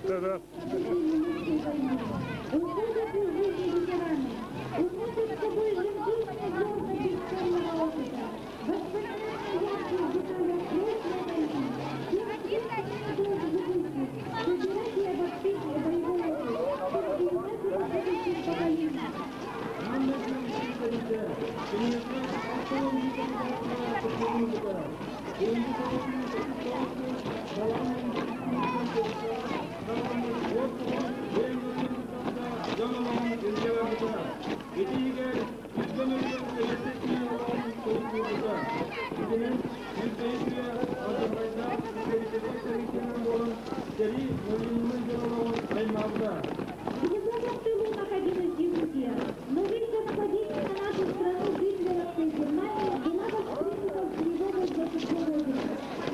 Да-да. Глубоко в тылу находилась Якутия, но весть о нападении на нашу страну гитлеровской Германии была воспринята с тревогой для Родины.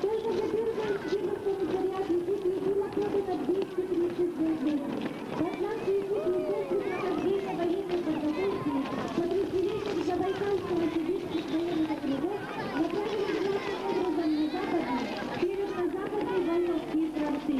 Только за первое в комиссариат Якутии было подано 230 заявлений. Посланцы Якутии после прохождения военной подготовки подразделением Забайкальского сибирских военных округов направились главным образом на западный, северо-западный войновские фронты.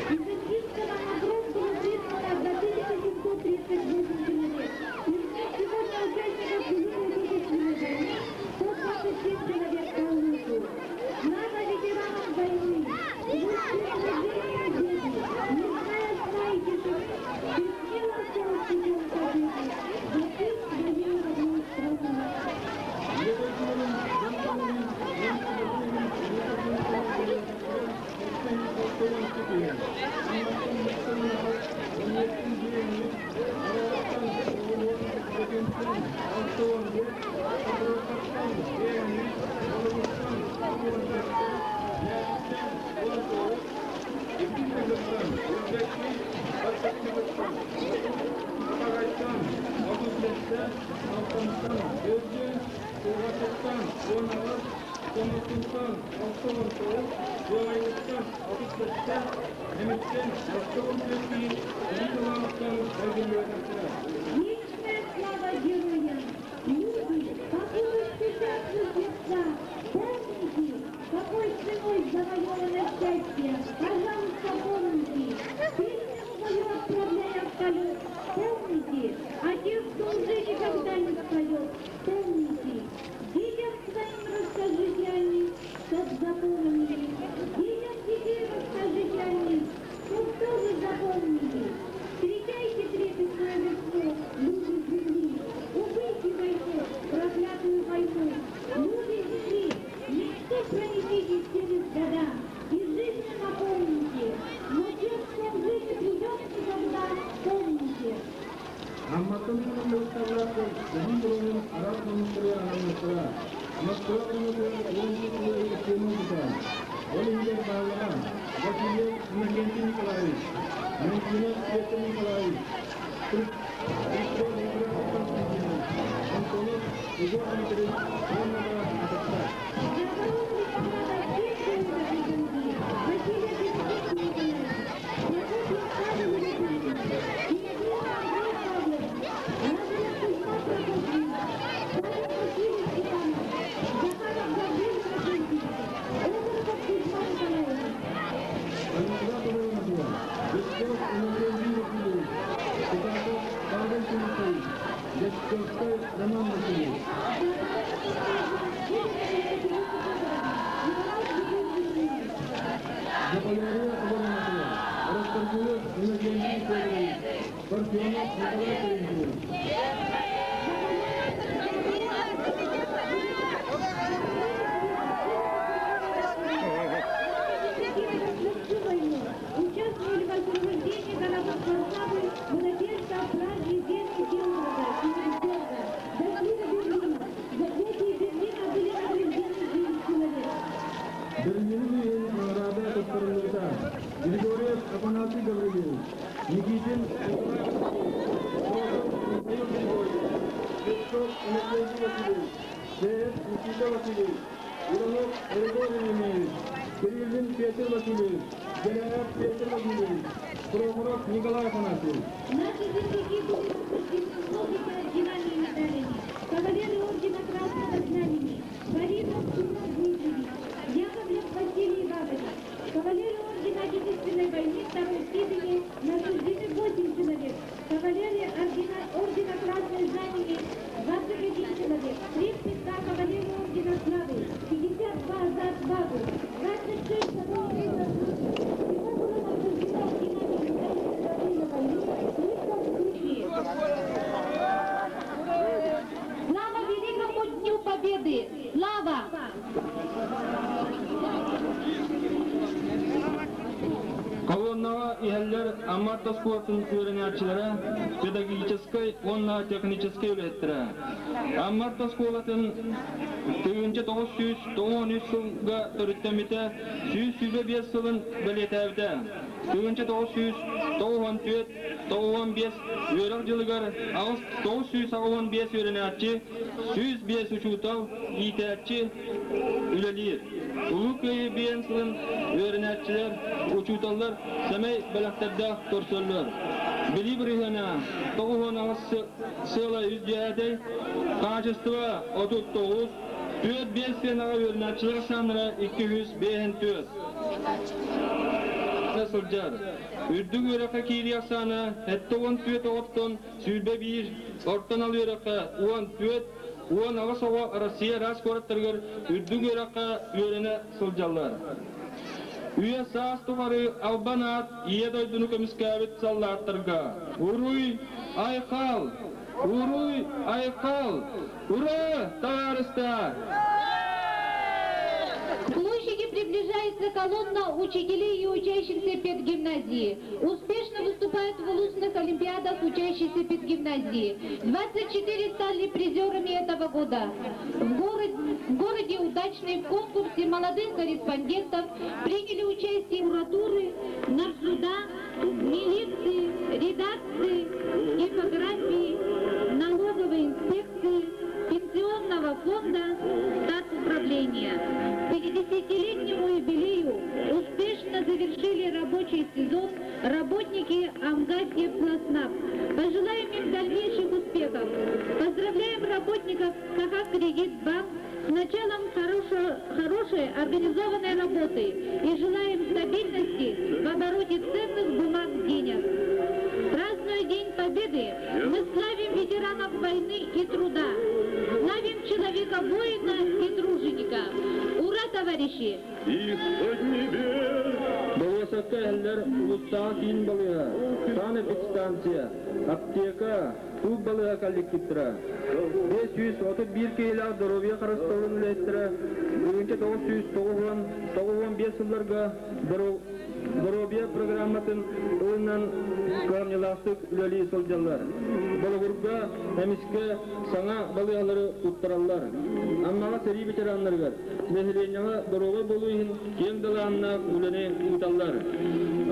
Из Индийского на фронт было прислано 1738 человек. Из них сегодня участников Великой Отечественной войны 127 человек по улусу. Слава ветеранам войны! Вы все служение дети, не зная сна и тишины, ты смело шел путем победы, за путь своей родной страны. Вечная слава героям! Люди, покуда стучатся сердца, помните, какой ценой завоевано счастье. Пожалуйста, помните. Песню свою отправляя в полет, помните. О тех, кто уже никогда не споет, помните. Детям своим расскажите о них, чтоб запомнили. Детям детей расскажите о них, чтоб тоже запомнили. Встречайте трепетную весну, люди земли. Убейте войну, проклятую войну. Люди земли, мечту пронесите через года и жизнью наполните. Но тех, кто уже не придет никогда, помните. За оборону Ленинграда всех воинов Якутии Василия Константиновича Николаевича, Прокопьев Павел Леонидович, Серебрина Андрей Павлович, Лазарев Кузьма Прокопьевич, Савин Василий Степанович, Захаров Гаврил Иннокентьевич, Окороков Кузьма Николаевич. За оборону Петербурга Екатерину Федоровну, Николаев Егор Еремеевич. За оборону Биринньини иһин наҕараада туттарыллыбыта. Григорьев Афанасий Гаврильевич, Никитин Николай Васильевич, Колосов Михаил Григорьевич, Слепцов Иннокентий Васильевич, Зеев Никита Васильевич, Иванов Григорий Еремеевич, Кириллин Петр Васильевич, Беляев Петр Васильевич, Прохоров Николай Афанасьевич. Наши земляки были награждены многими орденами и медалями. Кавалеры ордена Красного Знамени, Борисов Семен Дмитриевич, Яковлев Василий Иванович, кавалеры ордена Отечественной войны второй степени награждены 8 человек, кавалеры ордена, ордена Красной Знамени 21 человек, 32 кавалеры ордена Славы, 52 за отвагу, 26 за службу. Всего было награждено орденами и медалями за время войны 303. Слава великому Дню Победы! Слава! Колоннаҕа иһэллэр Амма оскуолатын үөрэнээччилэрэ, педагогическай уонна техническэй үлэһиттэрэ. Амма оскуолатын 1993 сылга төрүттэммитэ 125 сылын бэлиэтээбитэ. 1994 95 үөрэх дьылыгар 985 үөрэнээччи, 105 учуутал, иитээччи үлэлиир. Улуу Кыайыы биэн сылын үөрэнээччилэр, учууталлар сэмэй бэлэхтэрдээх көрсөллөр. Билии бырыһыана 98 сыала үс дьиэтэй, хаачыстыба 39, 4-5 сыанаҕа үөрэнээччилэр ахсааннара 254 сылдьар. Үрдүк үөрэххэ киирии ахсаана 74 оҕоттон 21, ортон ал үөрэххэ 14, 18 оҕо Россия араас куораттарыгар үрдүк үөрэххэ үөрэнэ сылдьаллар. Үйэ саас тухары албан аат Ийэ дойдуну көмүскээбит саллааттарга Уруй, айхал! Уруй, айхал! Ура, табаарыстар! К площади приближается колонна учителей и учащихся педгимназии. Успешно выступают в улусных олимпиадах учащиеся педгимназии. 24 стали призерами этого года. В, город, в городе Удачный в конкурсе молодых корреспондентов приняли участие куратуры, нарсуда, милиции, редакции, типографии, налоговой инспекции, пенсионного фонда, статуправления. К 50-летнему юбилею успешно завершили рабочий сезон работники Амгатьев-Пластнаб. Пожелаем им дальнейших успехов. Поздравляем работников Саха-Кредитбанк с началом хорошего, хорошей организованной работы и желаем стабильности в обороте ценных бумаг денег. Празднуя День Победы, мы славим ветеранов войны и труда, славим человека-воина и труженика. Ура, товарищи! Болуосакка иһэллэр улуустааҕы киин балыыһа, санэпидстанция, аптека, туут балыыһа коллективтара. 531 киһилээх доруобуйа харыстабылын үлэһиттэрэ 1995 сылларга доруобуйа программатын ылынан кыһамньылаахтык үлэлии сылдьаллар. Болугурга эмискэ саҥа балыыһалары туттараллар. Аммаҕа сэрии ветераннарыгар нэһилиэнньэҕэ доруобай буолуу иһин киэҥ далааһыннаах үлэни ыыталлар.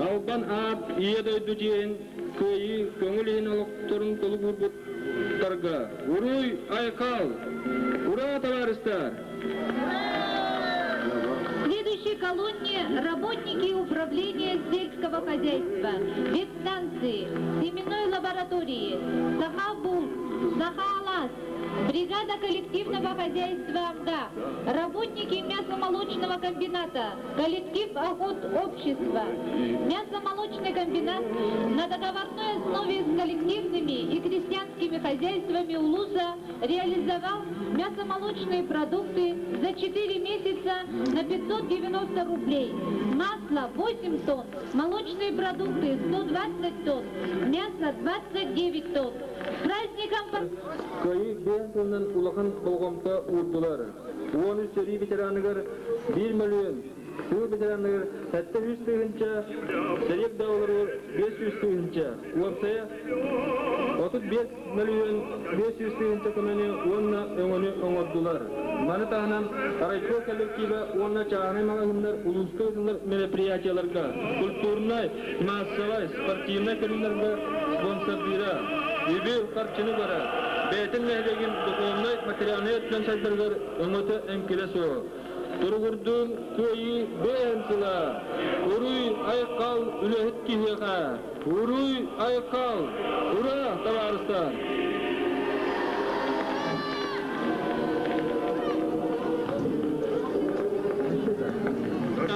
Албан аат Ийэ дойду чиэһин кыайыы көҥүл иһин олохторун толук уурбуттарга Уруй айхал! Ура, табаарыстар! В следующей колонне работники управления сельского хозяйства, ветстанции, семенной лаборатории, Сахабул, Сахалас, бригада коллективного хозяйства «Амга», работники мясомолочного комбината, коллектив охот общества, мясомолочный комбинат на договорной основе с коллективными и крестьянскими хозяйствами Улуса реализовал мясомолочные продукты за 4 месяца на 590 рублей. Масло 8 тонн, молочные продукты 120 тонн, мясо 29 тонн. С праздником! Кыайыы биэс сылынан улахан болҕомто уурдулар. 13 сэрии ветераныгар 1 мөлүйүөн, тыыл ветераныгар 700 тыһыынча, сэриэк даҕаларыгар 500 тыһыынча, уопсайа 35 мөлүйүөн 500 тыһыынча көмөнү уонна өҥөнү оҥордулар. Маны таһынан райпо коллектива уонна чааһынай маҕаһыыннар улууска ыытыллар мероприятиеларга, культурнай, массовай, спортивнай көрүҥнэргэ спонсордыыра, үбү, харчыны барар, бэйэтин нэһилиэгин духовнай, материальнай өттүнэн сайдарыгар өҥөтө эҥкилэ суох. Туругурдун кыайыы бэйэн сыла! Уруй айхал үлэһит киһиэхэ! Уруй айхал! Ура, табаарыстар!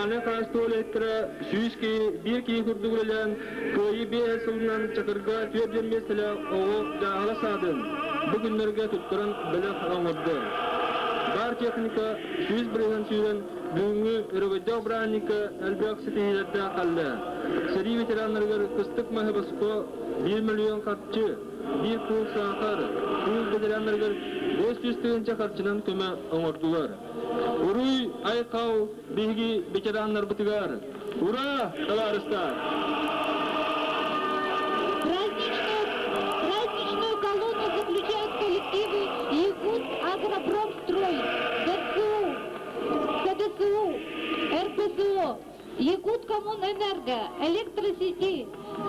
Аны хаас туалеттара 100 киһи, биир киһи курдук үлэлээн, Кыайыы биэс сылынан Чакырга 4 миэстэлээх оҕо дьааһыла саадын бу күннэргэ туттаран бэлэх оҥордо. Баар техника 100% сүүрэн бүгүҥҥү өрөгөйдөөх бырааһынньыкка элбэх ситиһиилэрдээх кэллэ. Сэрии ветераннарыгар кыстык маһы босхо 1 миллион харчы, биир куул саахар, тыыл ветераннарыгар 500 тыһыынча харчынан көмө оҥордулар. Уруй, айхал биһиги ветераннарбытыгар! Ура, табаарыстар! Праздничную колонну заключают коллективы Якут Агропромстрой, ДЦУ, КДСУ, РПСО, Якуткоммунэнерго, Электросети,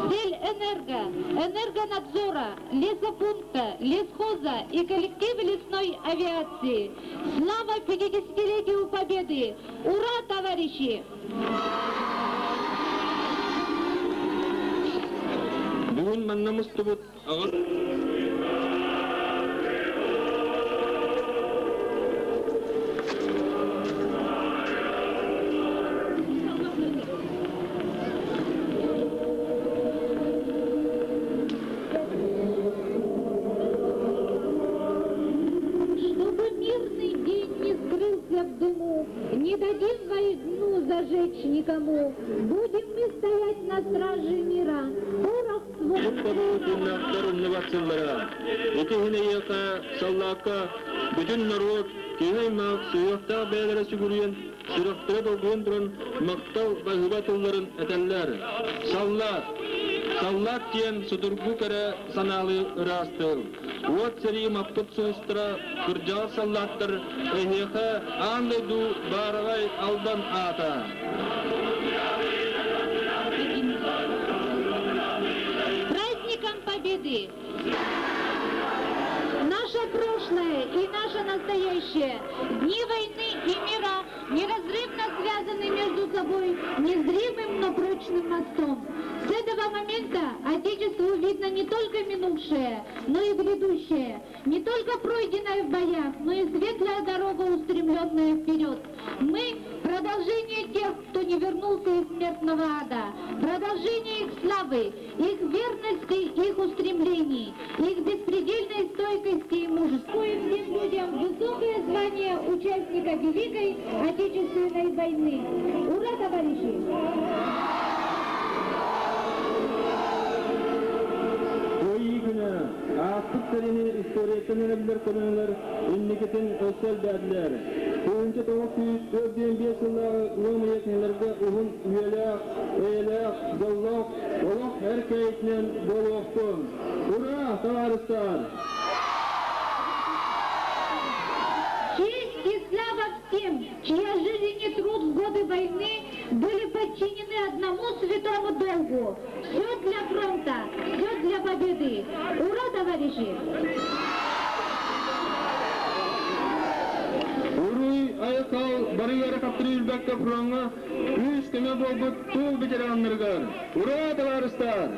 Сельэнерго, Энергонадзора, Лесопункта, Лесхоза и коллективы лесной авиации. Слава 50-летию Победы! Ура, товарищи! Бүгүн манна мустубут аҕыс Чтобы мирный день не скрылся в дыму, не дадим войну зажечь никому. Будем мы стоять на страже мира. Порох свой тыыннаахтар умнубат сыллара. Ити иһин эйиэхэ, саллаакка, бүтүн норуот, киһи аймах сүһүөхтээх бэйэлэрэ сүгүрүйэн, сүрэхтэрэ долгуйан туран махтал баһыыба тылларын этэллэр. Саллаат! Саллаат диэн судургу кэрэ санаалыы ыраас тыл. Уот сэрии маппыт сулустара, кырдьаҕас саллааттар эһиэхэ аан дойду баараҕай албан аата. Праздником Победы! Наше прошлое и наше настоящее, дни войны и мира неразрывно связаны между собой незримым, но прочным мостом. С этого момента Отечеству видно не только минувшее, но и грядущее, не только пройденное в боях, но и светлая дорога, устремленная вперед. Мы – продолжение тех, кто не вернулся из смертного ада, продолжение их славы, их верности, их устремлений, их беспредельной стойкости и мужества. И всем людям высокое звание участника Великой Отечественной войны. Ура, товарищи! Кыайыы күнэ, ааспыт сэриини историяттан эрэллэр көлүөнэлэр инникитин өссө элбээтилэр. 1945 сыллааҕы ыам ыйа кинилэргэ уһун үйэлээх, эйэлээх, дьоллоох олох эр кэйитинэн буолуохтун! Ура, табаарыстар! Честь и слава всем, чья жизнь и труд в годы войны были подчинены одному святому долгу. Все для фронта, все для победы. Ура, товарищи! Уруй, айхал, бары ыарахаттары билбэккэ фроҥҥа күүс-көмө буолбут тыыл ветераннарыгар! Ура, табаарыстар!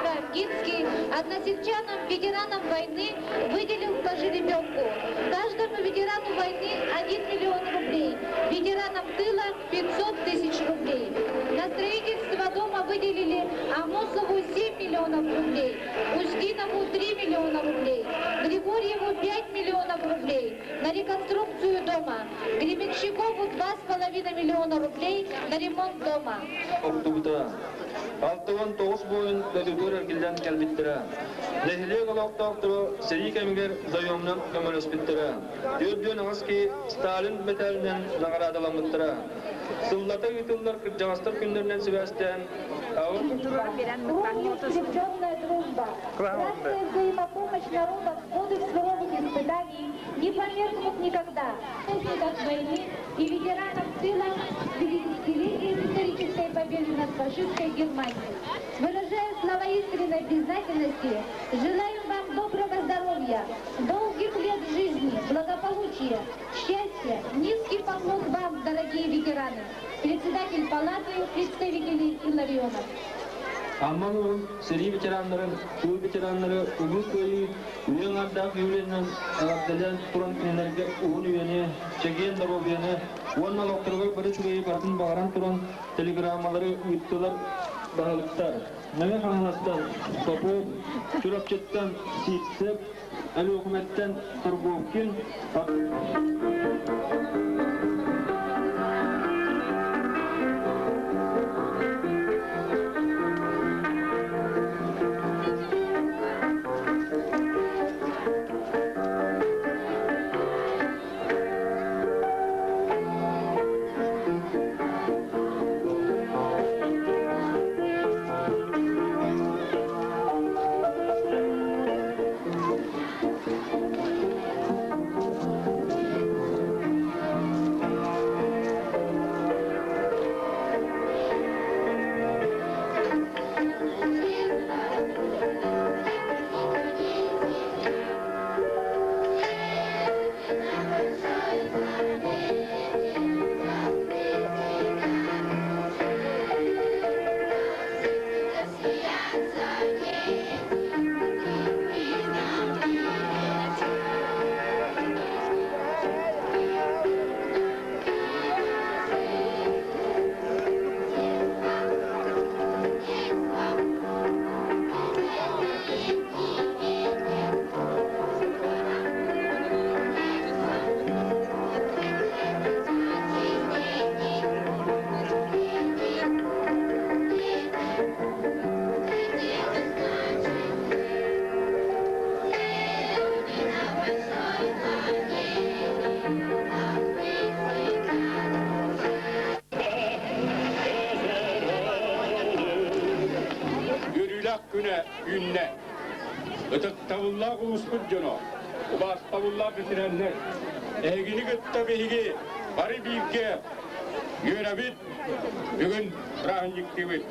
Каргинский односельчанам, ветеранам войны выделил по жеребенку. Каждому ветерану войны 1 миллион рублей, ветеранам тыла 500 тысяч рублей. На строительство дома выделили Амосову 7 миллионов рублей, Устинову 3 миллиона рублей, Григорьеву 5 миллионов рублей на реконструкцию дома, Гребенщикову 2,5 миллиона рублей на ремонт дома. Охтубута. 69 буойун дойдутугар эргиллэн кэлбиттэрэ. Нэһилиэк олохтоохторо сэрии кэмигэр заемунан көмөлөспүттэрэ. 48 киһи Сталин мэтээлинэн наҕараадаламмыттара. Сыллата ыытыллар кырдьаҕастар күннэринэн сибээстээн Кровью скрепленная дружба, братская взаимопомощь народов в годы суровых. Испытаний не померкнут никогда. Участников войны и ветеранов тыла 50-летия исторической победы над фашистской Германией. Выражая слова искренней признательности, желаем вам доброго здоровья, долгих лет жизни, благополучия, счастья, низкий поклон вам, дорогие ветераны. Председатель палаты представителей Илларионов. Амма улууһун сэрии ветераннарын, тыыл ветераннары Улуу Кыайыы үйэ аҥаардаах үбүлүөйүнэн эҕэрдэлээн туран кинилэргэ уһун үйэни, чэгиэн доруобуйаны уонна олохторугар бары үчүгэйи барытын баҕаран туран телеграммалары ыыттылар баһылыктар. Мэҥэ Хаҥаластан Попов, Чурапчыттан Сивцев, Өлүөхүмэттэн Торговкин, Үөрүүлээх күнэ үүннэ. Ытыктабыллаах улууспут дьоно, убаастабыллаах ветераннар, эһигини кытта биһиги бары бииргэ үөрэбит, бүгүн бырааһынньыктыыбыт.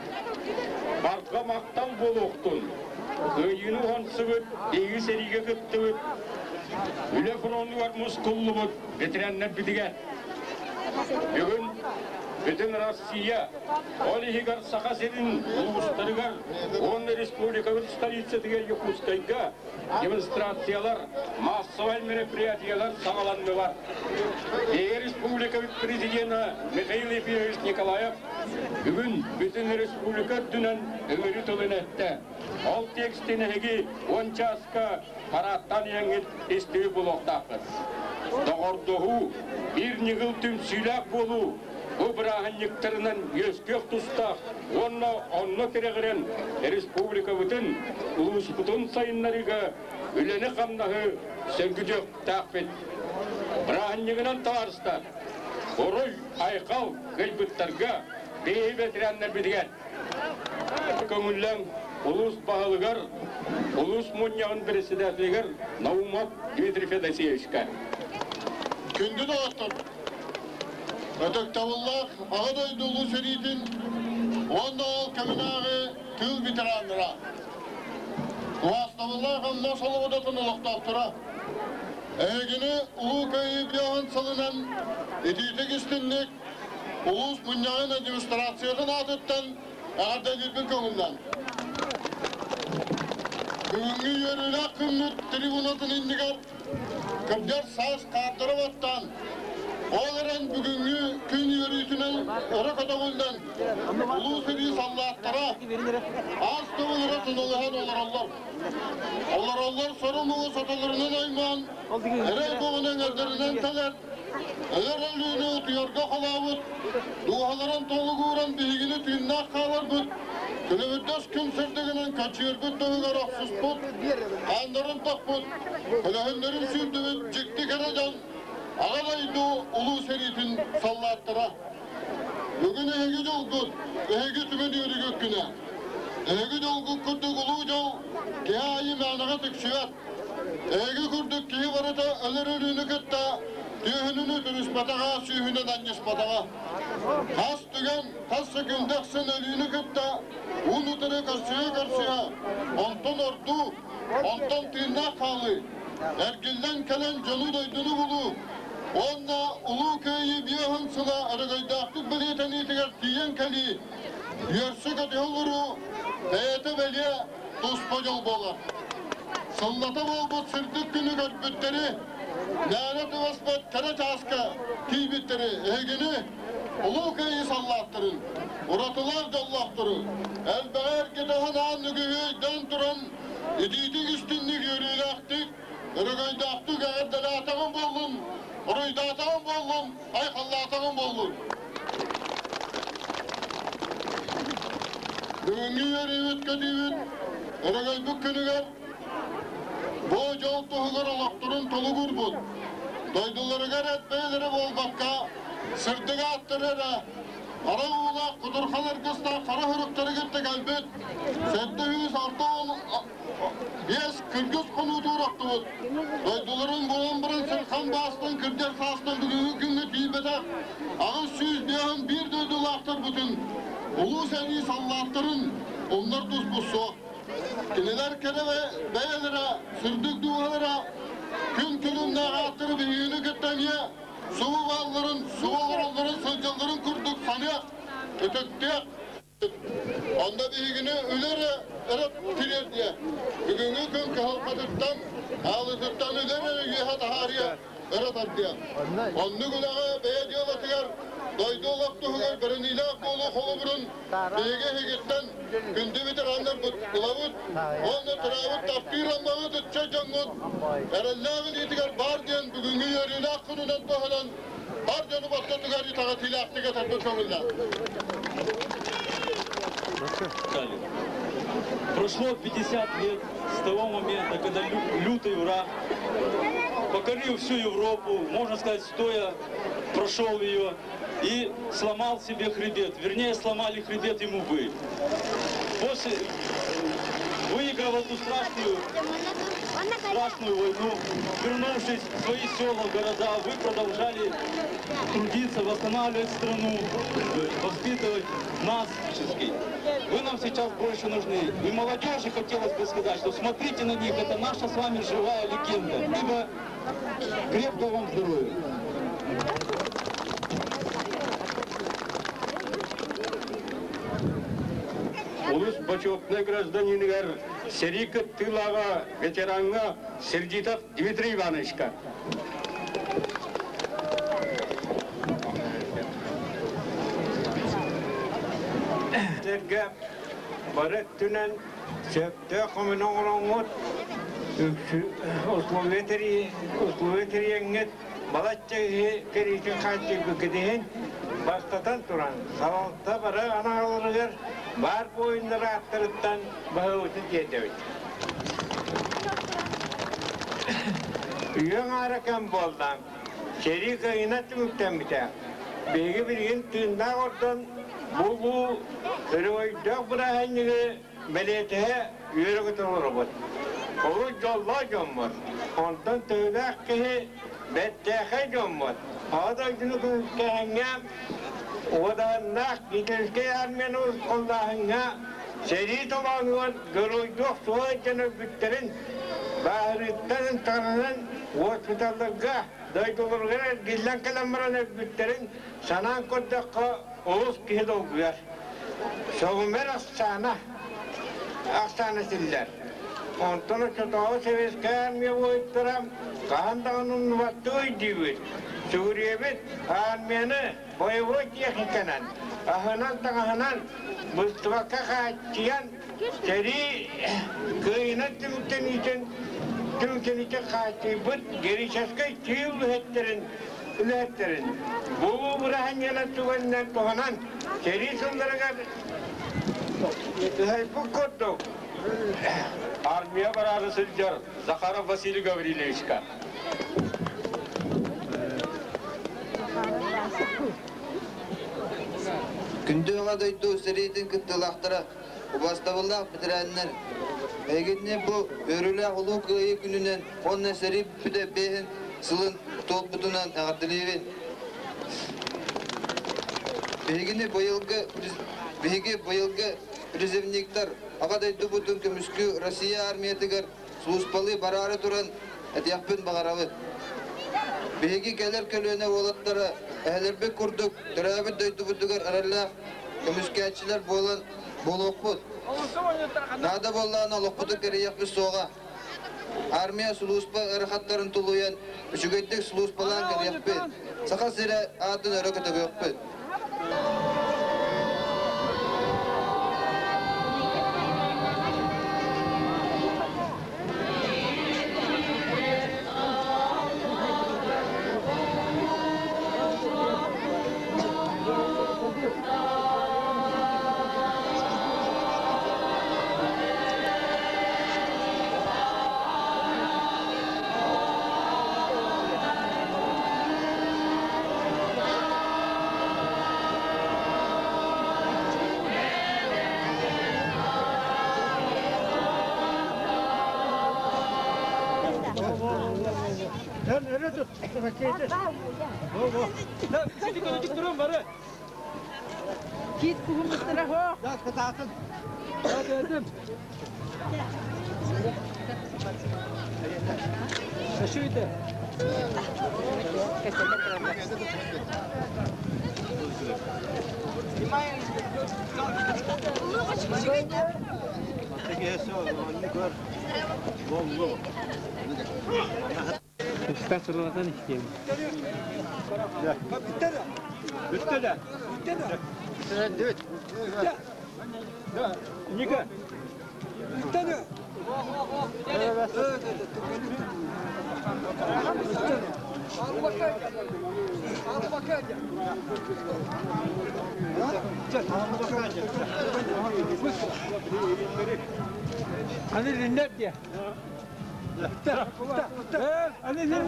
Барҕа махтал буолуохтун, кыайыыны уһансыбыт, биһиги сэриигэ кыттыбыт, үлэ фронугар мускуллубут ветераннарбытыгар. Бүгүн бүтүн Россия, ол иһигэр Саха сирин улуустарыгар уонна республикабыт столицатыгар Якутскайга демонстрациялар, массовай мероприятиялар саҕаланнылар. Биһиги республикабыт президена Михаил Ефимович Николаев бүгүн бүтүн республика үрдүнэн ыҥырыы тылын эттэ. Ол текстин эһиги 10 чааска парааттаан иһэҥҥит истиги булуохтааххыт. Доҕордоһуу, биир ньыгыл түмсүүлээх буолуу бу бырааһынньыктарынан үөскүөх тустаах уонна онно тирэҕирэн республикабытын, улууспутун сайыннарыыга үлэни-хамнаһы сөргүтүөхтээхпит. Бырааһынньыгынан табаарыстар, уруй, айхал кыайбыттарга, биһиги ветераннарбытыгар Көҥүллэҥ улуус баһылыгар, улуус мунньаҕын председателигэр Наумов Дмитрий Федосеевичка. Күндү доҕоттор, ытыктабыллаах Аҕа дойду Улуу сэриитин уонна ол кэминээҕи тыыл ветераннара, убаастабыллаах Амма Солободатын олохтоохторо, эһигини Улуу Кыайыы биэһин сылынан итиитик истинник Улуус мунньаҕын администрациятын аатыттан эҕэрдэлиирбин көҥүллээн. Бүгүҥҥү үөрүүлээх күммүт трибунатын иннигэр кырдьар саас хаардара баттаан, ол эрэн бүгүҥҥү күн үөрүүтүнэн өрө көтөҕүллэн, улуу сэрии саллааттара аас төгүл туналыһан олороллор. Олороллор сору-муҥу сотолорунан аймаан, эрэй бөҕөнү эҥэрдэринэн тэлэр, Өлөр өлүүнү утуйарга холообут, дууһаларын толугууран биһигини тыыннаах хааларбыт, күлүмүрдэс күн сырдыгынан качыырбыт туһугар охсуспут, хааннарын тохпут, көлөһүннэрин сүүрдүбүт дьикти кэрэ дьон Аҕа дойду Улуу сэриитин саллааттара. Бүгүн эһиги дьолгут, эһиги түмэн үөрүүгүт күнэ. Эһиги дьолгут курдук улуу дьол киһи аайы мээнэҕэ тиксибэт. Эһиги курдук киһи барыта өлөр өлүүнү кытта түөһүнүнү түрүспэтэҕэ, сүүһүнэн анньыспатаҕа. Хас түгэн, хас секунда ахсын өлүүнү кытта уун-утары көрсүһэ-көрсүһэ, онтон ордуу, онтон тыыннаах хаалыы, эргиллэн кэлэн дьону-дойдуну булуу уонна Улуу Кыайыы биэһин сыла өрөгөйдөөхтүк бэлиэтэниитигэр тиийэн кэлии, үөрсэ-көтүһэ олоруу бэйэтэ бэлиэ туспа дьол буолар. Сыллата буолбут сырдык күнү көрбүттэри, мээнэ түбэспэт кэрэ чааска тиийбиттэри эһигини Улуу Кыайыы саллааттарын, уратылаах дьоллоохтору, элбэҕи эргитэ санаан үгүһү өйдөөн туран, итиитик истинник үөрүүлээхтик, өрөгөйдөөхтүк эҕэрдэлээтэҕим буоллун, уруйдаатаҕым буоллун, айхаллаатаҕым буоллун! Бүгүҥҥү үөрүүбүт-көтүүбүт өрөгөйбүт күнүгэр бу дьол туһугар олохторун толугурбут, дойдуларыгар эт бэйэлэрэ буолбакка, сырдык ааттары эрэ хара уулаах кутурхан аргыстаах хара суруктары кытта кэлбит 765 кыргыз хонуутугар охтубут, дойдуларын булан баран сырхан баастан кырдьар саастан бүгүҥҥү күҥҥэ тиийбэтэх 851 дойдулаахтарбытын, улуу сэрии саллааттарын умнар туспут суох. Кинилэр кэрэ бэйэлэрэ, сырдык дууһалара күн күлүмнээх ааттары биһигини кытта эмиэ субу баалларын, субу олороллорун, сылдьалларын курдук саныах, ытыктыах. Онно биһигини үлэ эрэ эрэ тириэрдиэ. Бүгүҥҥү күн кыһалҕатыттан, хаалыытыттан үлэ эрэ үөһэ таһаарыа, өрө тардыа. Оннук үлэҕэ бэйэ дьыалатыгар, дойду олох туһугар бэриниилээх буолуу холобурун биһиги эһигиттэн күндү ветераннарбыт ылабыт уонна төрөөбүт таптыыр аммаҕыт ыччат дьоҥҥут эрэллээх илиитигэр баар диэн бүгүҥҥү үөрүүлээх күнүнэн туһанан бар дьону ортотугар итэҕэтиилээхтик этэрбин көҥүллээх. Прошло 50 лет с того момента, когда лютый враг покорил всю Европу, можно сказать, стоя прошел ее и сломал себе хребет. Вернее, сломали хребет ему вы. После, выиграв эту страшную, страшную войну, вернувшись в свои села, города, вы продолжали трудиться, восстанавливать страну, воспитывать нас. Вы нам сейчас больше нужны. И молодежи хотелось бы сказать, что смотрите на них, это наша с вами живая легенда. Либо крепкого вам здоровья. Улус бочуотунай гражданиныгар сэрии кыттыылааҕа ветераҥҥа Сердитов Дмитрий Ивановичка. Сэргэ бары өттүнэн сөптөөх көмөнү оҥороҥҥут, условия тэрийэҥҥит балачча киһи кэриитин хааччыйбыккыт иһин бастатан туран салалта бары аналарыгар баар буойуннар ааттарыттан баһылыбытын тиэрдэбит. Үйэ аҥаара кэм буолла, сэрии кыайыынан түмүктэммитэ. Биһиги билигин тыыннаах ордон бу улуу өрөгөйдөөх бырааһынньыгы бэлиэтэһэ үөрэ-көтө олоробут. Олус дьоллоох дьоммут, онтон төһөлөөх киһи бэртээхэй дьоммут. Аҕа дойдуну көмүскээһиҥҥэ уодаһыннаах Гитлерскэй армияны уруккулааһыҥҥа сэрии толоонугар геройдуох суол илдьэн өлбүттэрин бааһырыыттан ынтаҕынан госпиталларга дойдуларыгар эргиллэн кэлэн баран өлбүттэрин санаан көрдөххө олус киһи долгуйар. Сөҕүмэр ахсаана ахсаана этиллэр. Онтон оччотооҕу Советскай армия буойуттара хаһан даҕаны умнубаттыы өйдүүбүт. Сүгүрүйэбит армияны боевой техниканан, аһынан-таҥаһынан быстыбакка хааччыйан сэрии кыайыынан түмүктэниитин түмүктэниитин хааччыйбыт героическай тыыл үлэһиттэрин үлэһиттэрин булуу быраһанньанан түгэнинэн туһанан сэрии сылларыгар ыһайбыт курдук Армия бараары сылдьар Захаров Василий Гаврильевичка. Күндү Аҕа дойду сэриитин кыттыылаахтара, убаастабыллаах бэтэрээннэр! Эһигини бу үөрүүлээх Улуу Кыайыы күнүнэн уонна сэрии бүппүтэ биэһин сылын туолбутунан эҕэрдэлиибин. Биһигини быйылгы биһиги быйылгы призывниктар Аҕа дойдубутун көмүскүү Россия армиятыгар сулууспалыы бараары туран этиэхпин баҕарабыт. Биһиги кэлэр көлүөнэ уолаттара эһэлэрбит курдук төрөөбүт дойдубутугар эрэллээх көмүскээччилэр буолан буолуохпут. Наада буоллаҕына олохпутун кэрийиэхпит суоҕа. Армия сулууспа ыарахаттарын тулуйан, үчүгэйдик сулууспалаан кэлиэхпит. Саха сирэ аатын өрө көтөҕүөхпүт. Кит кухумустара хо. Usta isteyeyim. Bitti de. Bitti de. Ника. Hani dinler diye. Hani dinler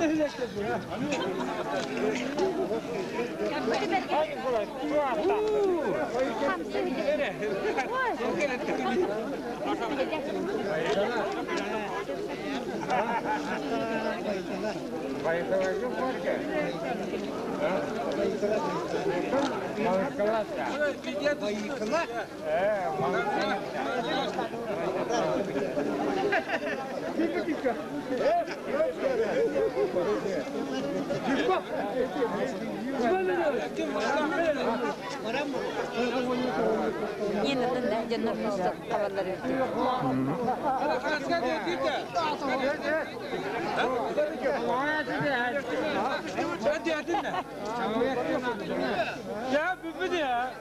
Ya bu ya.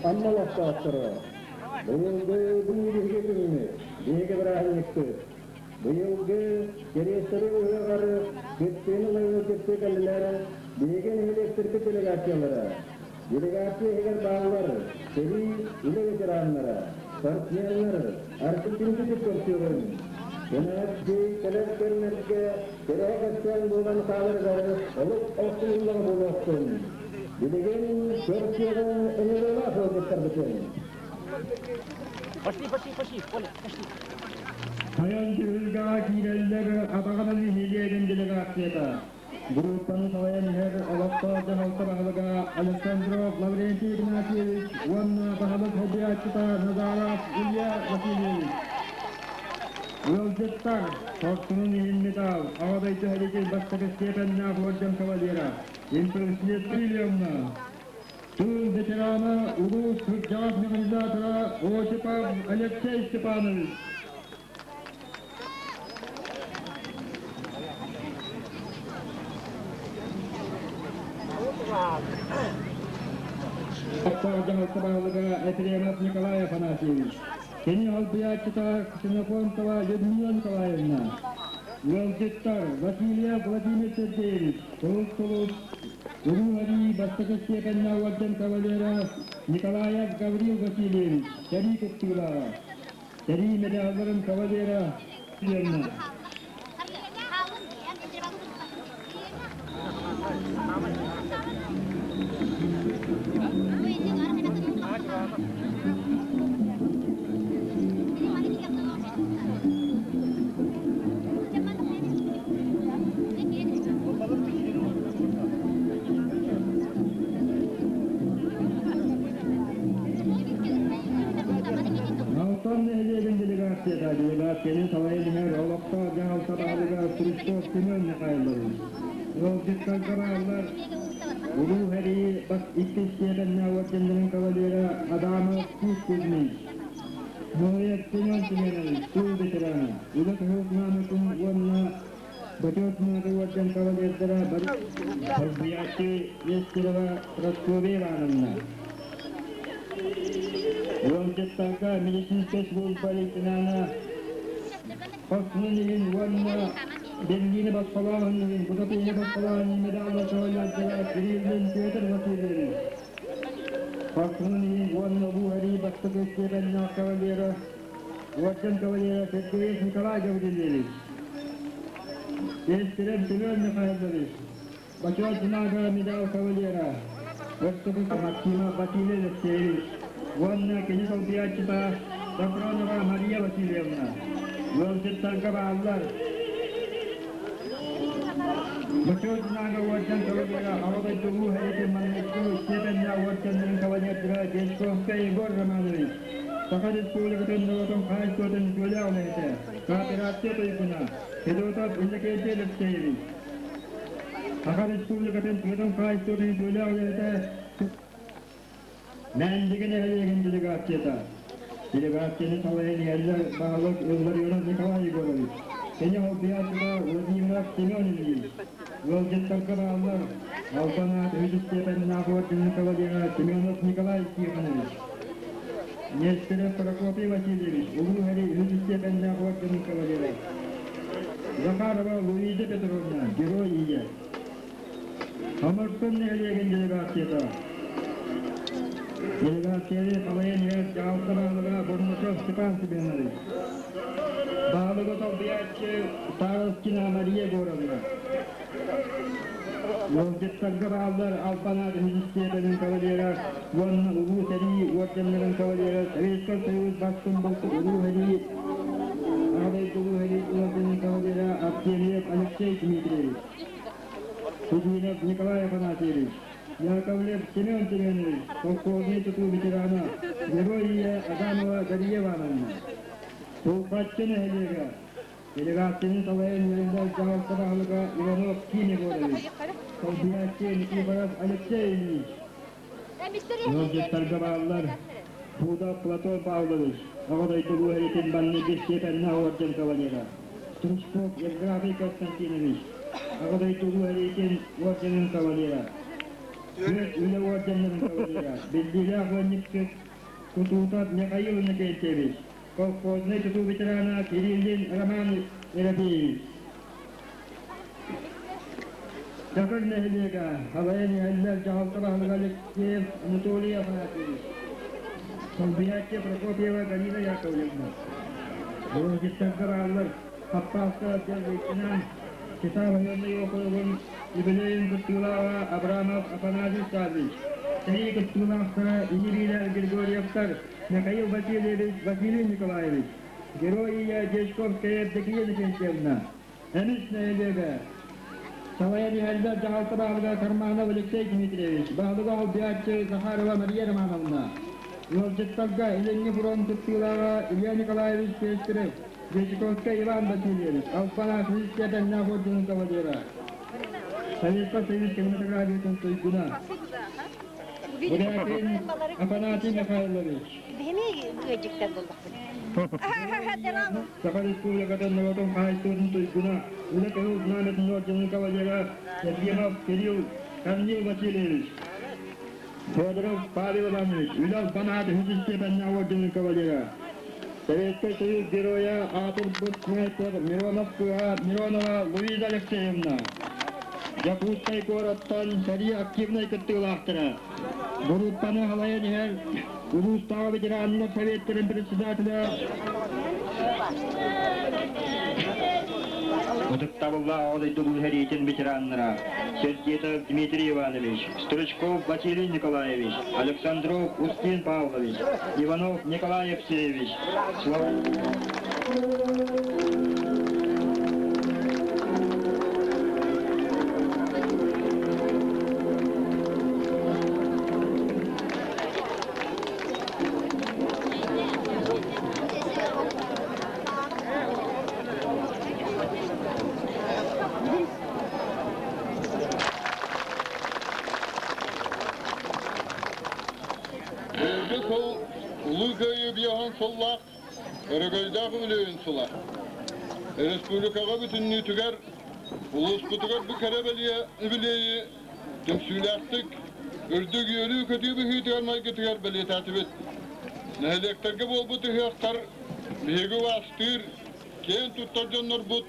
Амма олохтоохторо, быйылгы биһиги күммүт, биһиги бырааһынньыкпыт. Быйылгы Кэриэстэри ыһыаҕар кыттыыны ылан кытты кэллилэр биһиги нэһилиэктэрбит делегациялара. Делегация иһигэр бааллар сэрии, үлэ ветераннара, спортсменнар, архитектуры көрсүөҕүҥ. Кэнэҕэски кэлэр кэмнэргэ кэрэһэ кэпсээн буолан хааларыгар олук охсуллан буолуохтун. Билигин көрсүөҕүҥ ыҥырыылаах ыалдьыттарбытын. Пошли, пошли, пошли, Оля, пошли. Тойон түһүлгэҕэ киирэллэр Абаҕа нэһилиэгин делегацията. Группаны салайан иһэр олохтоох дьаһалта баһылыга Александров Лаврентий Игнатьевич уонна баһылык солбуйааччыта Назаров Илья Васильевич. Ыалдьыттар, хорсунун иһин медал, Аҕа дойду сэриитин бастакы степеннээх уордьан кавалера Импульсия Триллиумна, тыыл ветерана, улуус кырдьаҕас механизатора Осипов Алексей Степанович. Дьаһалта баһылыга Ефремов Николай Афанасьевич, кини албыйааччыта Ксенофонтова Людмила Николаевна, ыалдьыттар Васильев Владимир Сергеевич, Сулус-Сулус, Улуу Арии бастакы степеннээх уордьан кавалера Николаев Гаврил Васильевич, сэрии кыттыылааҕа, сэрии медалларын кавалера Лена. Алтан нэһилиэгин делегацията делегацияны салайан иһэр олохтоох дьаһалта баһылыга Христос Семен Михайлович, ыалдьыттарга бааллар Улуу Сэрии бас иккис степеннээх орденнарын кавалера Адамов Тит Кузьмич, Ноев Семен Семенович, тыыл ветерана, үлэ кыһыл знамятын уонна Бочуот Знагы орден кавалердара Солбуйааччы Нестерова Прасковья Ивановна. Ыалдьыттарга медицинскэй служба лейтенана Хорсунун иһин уонна Берлини босхолооһун иһин Будапеһы босхолооһун медалла кавалердара Кириллин Петр Васильевич. Хорсунун иһин уонна Улуу Сэрии бастакы степеннээх кавалера Уордьан кавалера Сергеев Николай Гаврильевич. Нестерев Семен Михайлович. Бочуот Знага медал кавалера Өртөбүк Максимов Василий Алексеевич уонна кини солбуйааччыта Софронова Мария Васильевна. Ыалдьыттарга бааллар. Бочуот Знага уордьан кавалера Аҕа дойду Улуу Сэриитин маҥнайгы степеннээх уордьаннарын кавалердара Дьячковскай Егор Романович, Саха Республикатын норуотун хаһаайыстыбатын үтүөлээх үлэһитэ, кооперация туйгуна Федотов Иннокентий Алексеевич, Саха Республикатын тыатын хаһаайыстыбатын үтүөлээх үлэһитэ Мээндиги нэһилиэгин делегацията. Делегацияны салайан иһэллэр баһылык Илларионов Николай Егорович, кини солбуйааччыта Владимиров Семен Ильич, ыалдьыттарга бааллар Албан аат үһүс степеннээх орденын кавалера Семенов Николай Тихонович, Нестерев Прокопий Васильевич, Улуу Сэрии үһүс степеннээх орденын кавалера, Захарова Луиза Петровна, Герой Ийэ. Хомуртун нэһилиэгин делегацията. Делегацияны салайан иһэр дьаһалта баһылыга Бурнашов Степан Семенович. Баһылыгы солбуйааччы Старостина Мария Егоровна. Ыалдьыттарга бааллар Албан аат үһүс степенин кавалера уонна Улуу сэрии орденнарын кавалера Советскай Союз бастыҥ булт Улуу сэрии Аҕа дойду Улуу сэрии орденын кавалера Артемьев Алексей Дмитриевич, Кузьминов Николай Афанасьевич. Яковлев Семен Семенович, колхозный тутуу ветерана, Герой Ия Адамова Дарья Ивановна. Тулхаччы нэһилиэгэ делегацияны салайан үөрэнэр дьаһалта баһылыга Иванов Ким Егорович, солбуйааччы Никифоров Алексей Ильич. Ыалдьыттарга бааллар Пудов Платон Павлович, Аҕа дойду Улуу сэриитин банньыгы степеннээх орден кавалера, Стручков Евграфий Константинович, Аҕа дойду Улуу сэриитин орденын кавалера, Түөрт үлэ орденнарын кавалера, биллиилээх ыанньыксыт Кутуутап Михаил Иннокентьевич, колхознай тутуу ветерана Кириллин Роман Ерофеевич. Чакыр нэһилиэгэ салайан иһэллэр дьаһалта баһылыга Алексеев Анатолий Афанасьевич, солбуйааччы Прокопьева Галина Яковлевна. Ыалдьыттарга бааллар Хаппааска отдел лейтенант, Чита военнай округун юбилейын кыттыылааҕа Абрамов Афанасий Саввич, сэрии кыттыылаахтара Ини-биилэр Григорьевтар Михаил Васильевич, Василий Николаевич, Герой Ия Дьячковская Евдокия Викентьевна, Эмис нэһилиэгэ салайан иһэллэр дьаһалта баһылыга Карманов Алексей Дмитриевич, баһылыга солбуйааччы Захарова Мария Романовна, ыалдьыттарга Илиҥҥи фронт кыттыылааҕа Илья Николаевич Пестерев, Дьячковскай Иван Васильевич, Алпан Христия орденын кавалера, Советскай Союз кинематографиятын туйгуна, Бурятин Афанасий Михайлович. Саха Республикатын норуотун хаһаайыстыбатын туйгуна, Үлэ Кыһыл Знамятын орденын кавалера Ефимов Кирилл Корнил Васильевич, Федоров Павел Иванович, Үлэ Албан аат үһүс истиэпэннээх орденын кавалера, Советскай Союз Геройа аатырбыт снайпер Миронов кыыһа Миронова Луиза Алексеевна, Дьокуускай куораттан сэрии активнай кыттыылаахтара, Группаны халайан иһэр улуустааҕы ветераннар советтарын председателэ Ытыктабыллаах Аҕа дойду Улуу сэриитин ветераннара Сергеев Дмитрий Иванович, Стручков Василий Николаевич, Александров Устин Павлович, Иванов Николай Евсеевич, Быйылгы сыл Улуу Кыайыы биэһин сыллаах Өрөгөйдөөх үбүлүөйүн сыла. Республикаҕа бүтүннүүтүгэр, улууспутугар бу кэрэ бэлиэ үбүлүөйү түмсүүлээхтик, үрдүк үөрүү-көтүү быһыытыгар майгытыгар бэлиэтээтибит. Нэһилиэктэргэ буолбут ыһыахтар биһиги убаастыыр, киэн туттар дьоннорбут,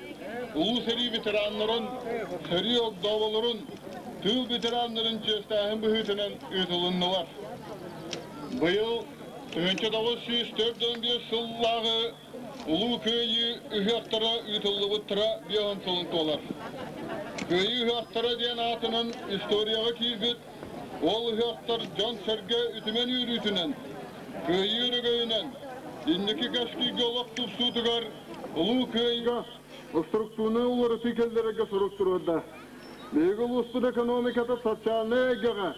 улуу сэрии ветераннарын, сэрии огдооболорун, тыыл ветераннарын чиэстээһин быһыытынан ыытылыннылар. Быйыл 1945 сыллааҕы Улуу Кыайыы ыһыахтара ыытыллыбыттара биэһин сылын туолар. Кыайыы ыһыахтара диэн аатынан историяҕа киирбит ол ыһыахтар дьон-сэргэ үтүмэн үөрүүтүнэн, Кыайыы өрөгөйүнэн, инники кэскилгэ олох тупсуутугар Улуу Кыайыыга структурнай уларытыы кэллэрэргэ сорук туруорда. Биһиги улууспут экономиката социальнай эйгэҕэ,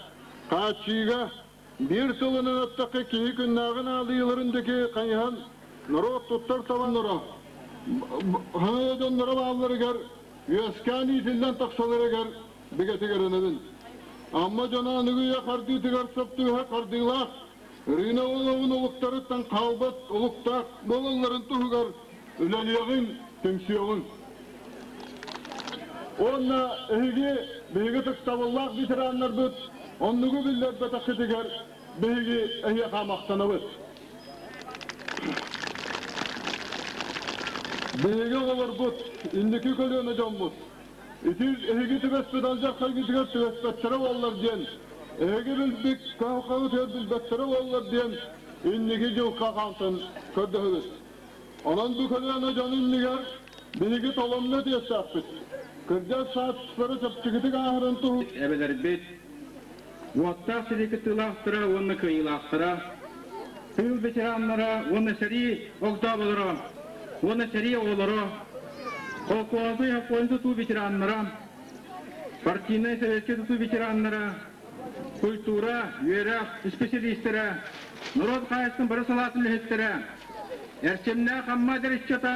хааччыйыыга Биир сылынан эттэххэ, киһи күннээҕи наадыйыыларын диэки хайыһан, норуот туттар табаннара, хаҥа дьонноро баалларыгар, үөскээн иитиллэн тахсаларыгар бигэтик эрэнэбин. Амма дьоно аныгы үйэ хардыытыгар сөп түбэһэ хардыылаах, рынок олоҕун олуктарыттан хаалбат олуктаах буолалларын туһугар үлэлиэҕиҥ, түмсүөҕүҥ. Уонна эһиги биһиги ытыктабыллаах ветераннарбыт оннугу биллэрбэтэххитигэр биһиги эһиэхэ махтанабыт. Биһиги оҕолорбут, инники көлүөнэ дьоммут, ити эһиги түбэспит алдьархайгытыгар түбэспэттэрэ буоллар диэн, эһиги билбит кыһалҕаҕытыгар билбэттэрэ буоллар диэн инники дьылха хаалтан көрдөһөбүт. Онон бу көлүөнэ дьон иннигэр биһиги толомно этиэхтээхпит. Кырдьар саастары чэпчэкитик ааһарын туһугар Эбэлэрбит, уоттаах сэрии кыттыылаахтара уонна кыайыылаахтара, тыыл ветераннара уонна сэрии огдооболоро уонна сэрии оҕолоро, холкуоһу тутуу ветераннара, партийнай советскай тутуу ветераннара, Культура, үөрэх исписэлиистэрэ, норуот хаһаайыстыбатын бары салаатын үлэһиттэрэ, эрчимнээх Амма эдэр ыччата,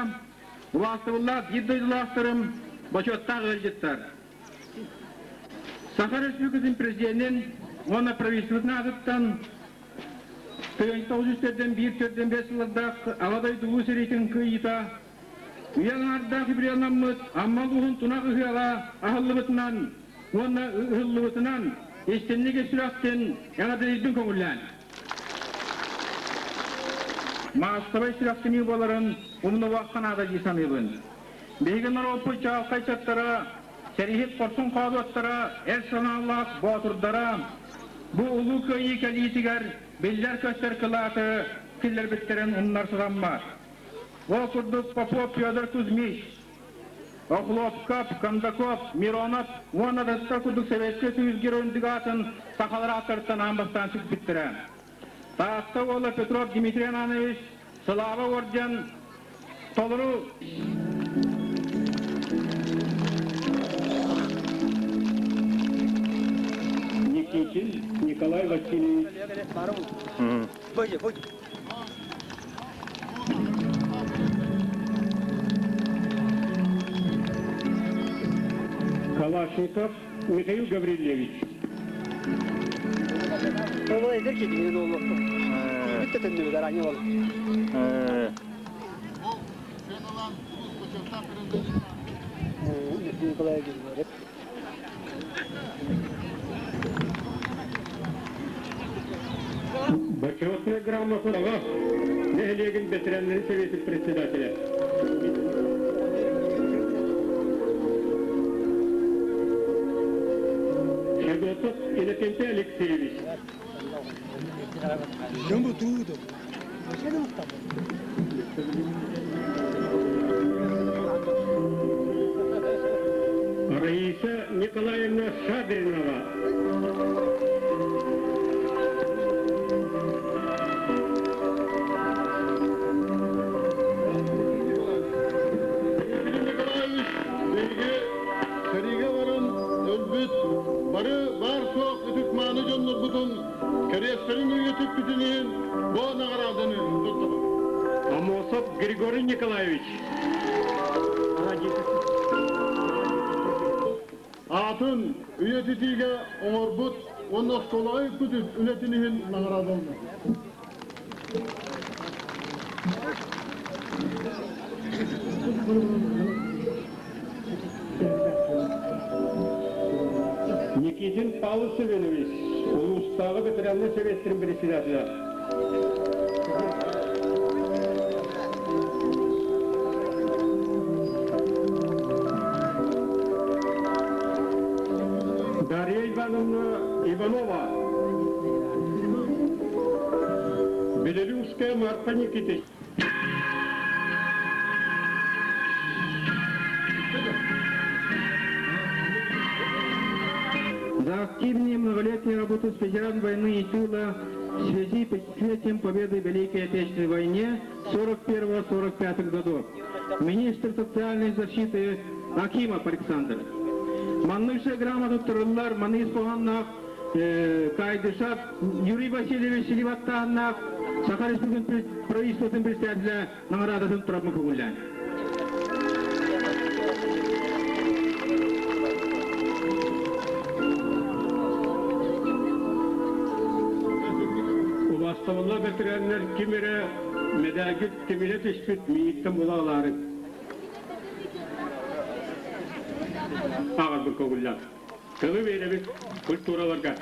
убаастабыллаах биир дойдулаахтарым, бочуоттаах ыалдьыттар! Саха Республикатын Президенин уонна правительствотын аатыттан 1901 сыллардаах Аҕа дойду Улуу сэриитин кыайыыта үйэ аҥаардаах юбилейламмыт Амма улууһун тунах ыһыаҕа аһыллыбытынан уонна ыһыллыбытынан истинник сүрэхтин эҕэрдэлиирбин көҥүллээн. Маассабай сүрэхтэнии буоларын умнубакка наада дии саныыбын. Биһиги норуоппут чаҕылхай чаттара, сэрииһит хорсун хоодуоттара, эр санаалаах боотурдара бу Улуу Кыайыы кэлиитигэр биллэр-көстөр кылааты киллэрбиттэрин умнар сатаммат. Ол курдук Попов Федор Кузьмич, Охлопков, Кондаков, Миронов уонна да курдук Советскай Союз геройун аатын сахалар ааттарыттан аан бастаан сүкпүттэрэ. Таатта уола Петров Дмитрий Иванович Слава орден толору Никитин Николай Васильевич. Калашников Михаил Гаврильевич. Ол эдэр киһи олохто. Бүттэ төннүбүт араньы ол. Николай Григорьев. Бочетная грамота нэһилиэгин бэтэрээннэрин советын председателя. Федотов Иннокентий Алексеевич. Раиса Николаевна Шадринова. Николаевич биһиги сэриигэ баран өлбүт бары баар-суох ытык-мааны дьоннорбутун кэриэстэрин үйэтиппитин иһин бу наҕарааданы туттабыт. Амосов Григорий Николаевич. Аатын үйэтитиигэ оҥорбут уонна оскуолаҕа ыыппыт үлэтин иһин наҕараадаланна. Никитин Павел Семенович, улуустааҕы ветераннар советтарын председателя. Дарья Ивановна Иванова. Белорусская Марфа Никитич. За активную многолетнюю работу с ветераном войны и тыла в связи с 50-летием Победы в Великой Отечественной войне 41-45 годов. Министр социальной защиты Акимов Александр. Маннык грамота туттарыллар, маны ис хоһоонноох Кайдышев Юрий Васильевич Ливаттааннаах Саха Республикатын правительствотын председателя наҕараадатын турапмы көҥүллээн. Убаастабыллаах бэтэрээннэр ким эрэ мэдээлгит тимирэ түспүт миигиттэн була алаарын. Ааҕарбын көҥүллээх. Тылы биэрэбит культураларга.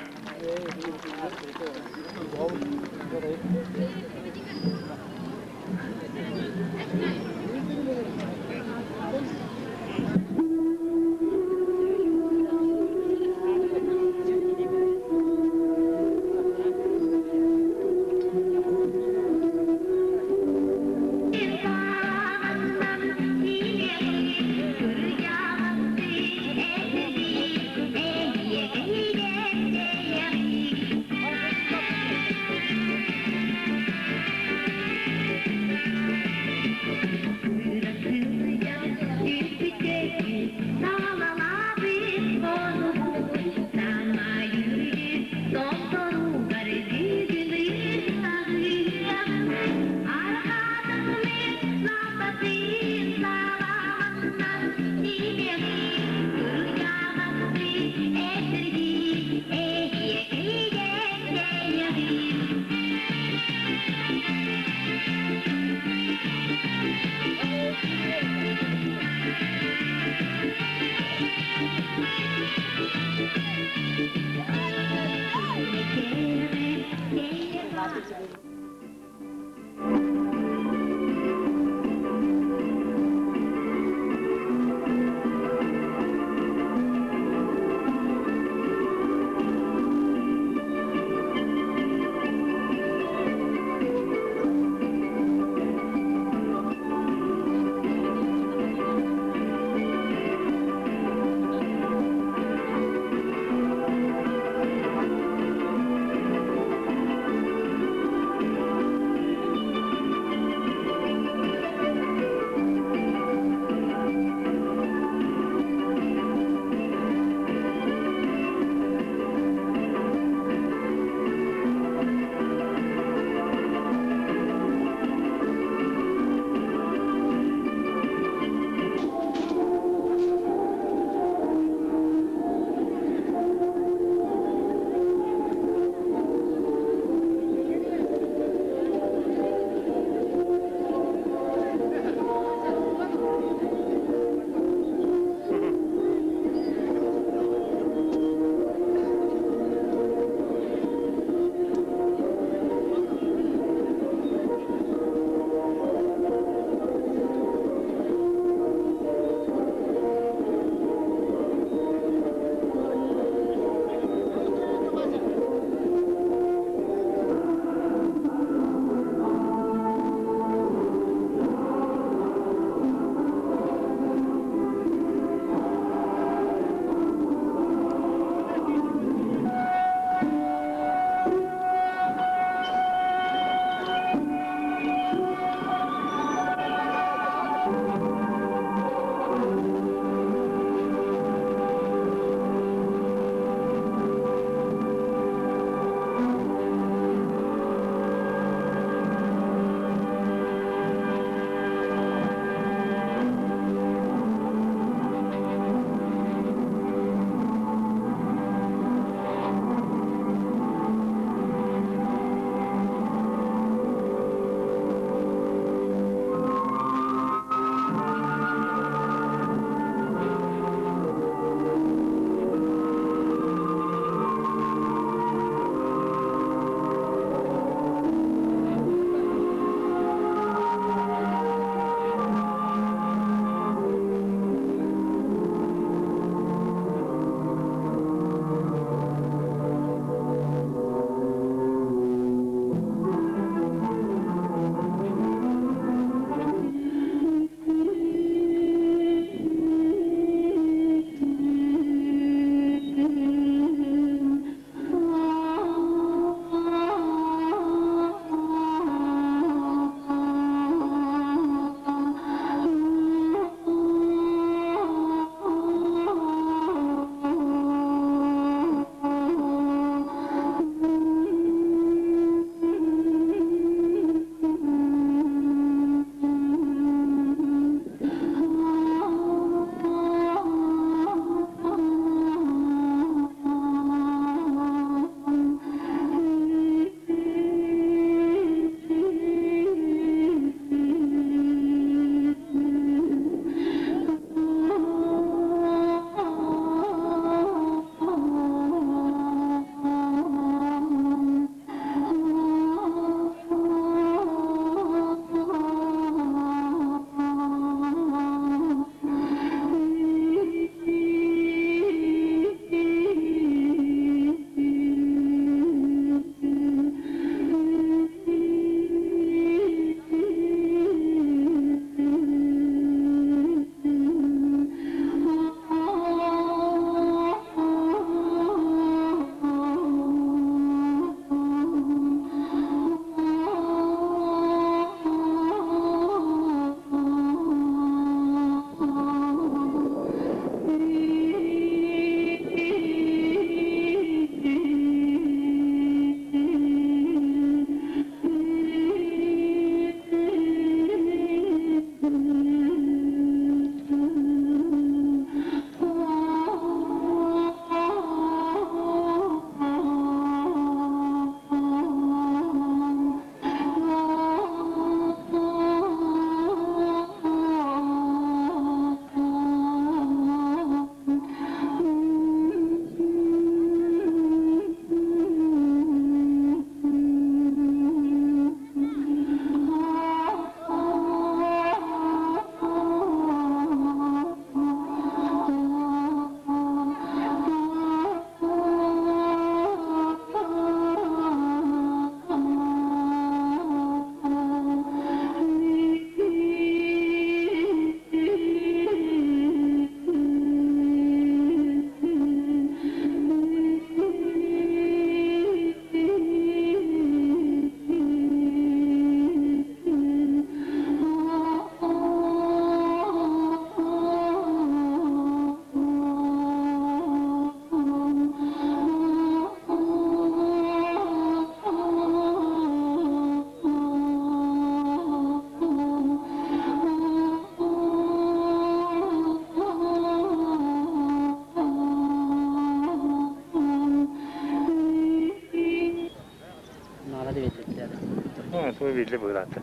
Сымы билле быһыылаата.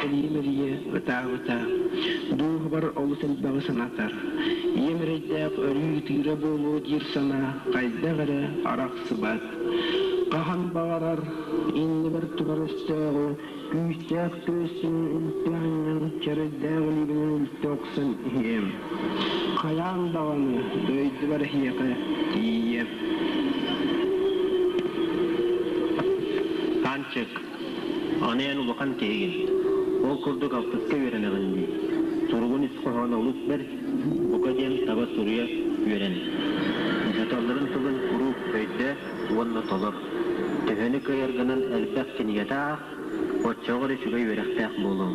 Эдьиийим эрийэ ытаабыта, дууһабар олус элбэҕи санатар. Ийэм эрэйдээх өрүү ытыыра буолуо диир санаа хайдах эрэ арахсыбат. Хаһан баҕарар иннибэр турар өстөөҕү күүстээх түөспүн үлтү анньан, чэрэйдээх илиибинэн үлтү охсон иһиэм. Хайаан даҕаны дойдубар эһиэхэ тиийиэм. Аанчык, аны эн улахан киһигин. Ол курдук алтыска үөрэнэҕин дии. Суругун ис хоһооно олус бэрт, бука диэн таба суруйа үөрэн. Учууталларын тылын куруук өйдөө уонна толор. Төһөнү кыайаргынан элбэх кинигэтэ аах, оччоҕо эрэ үчүгэй үөрэхтээх буолуоҥ.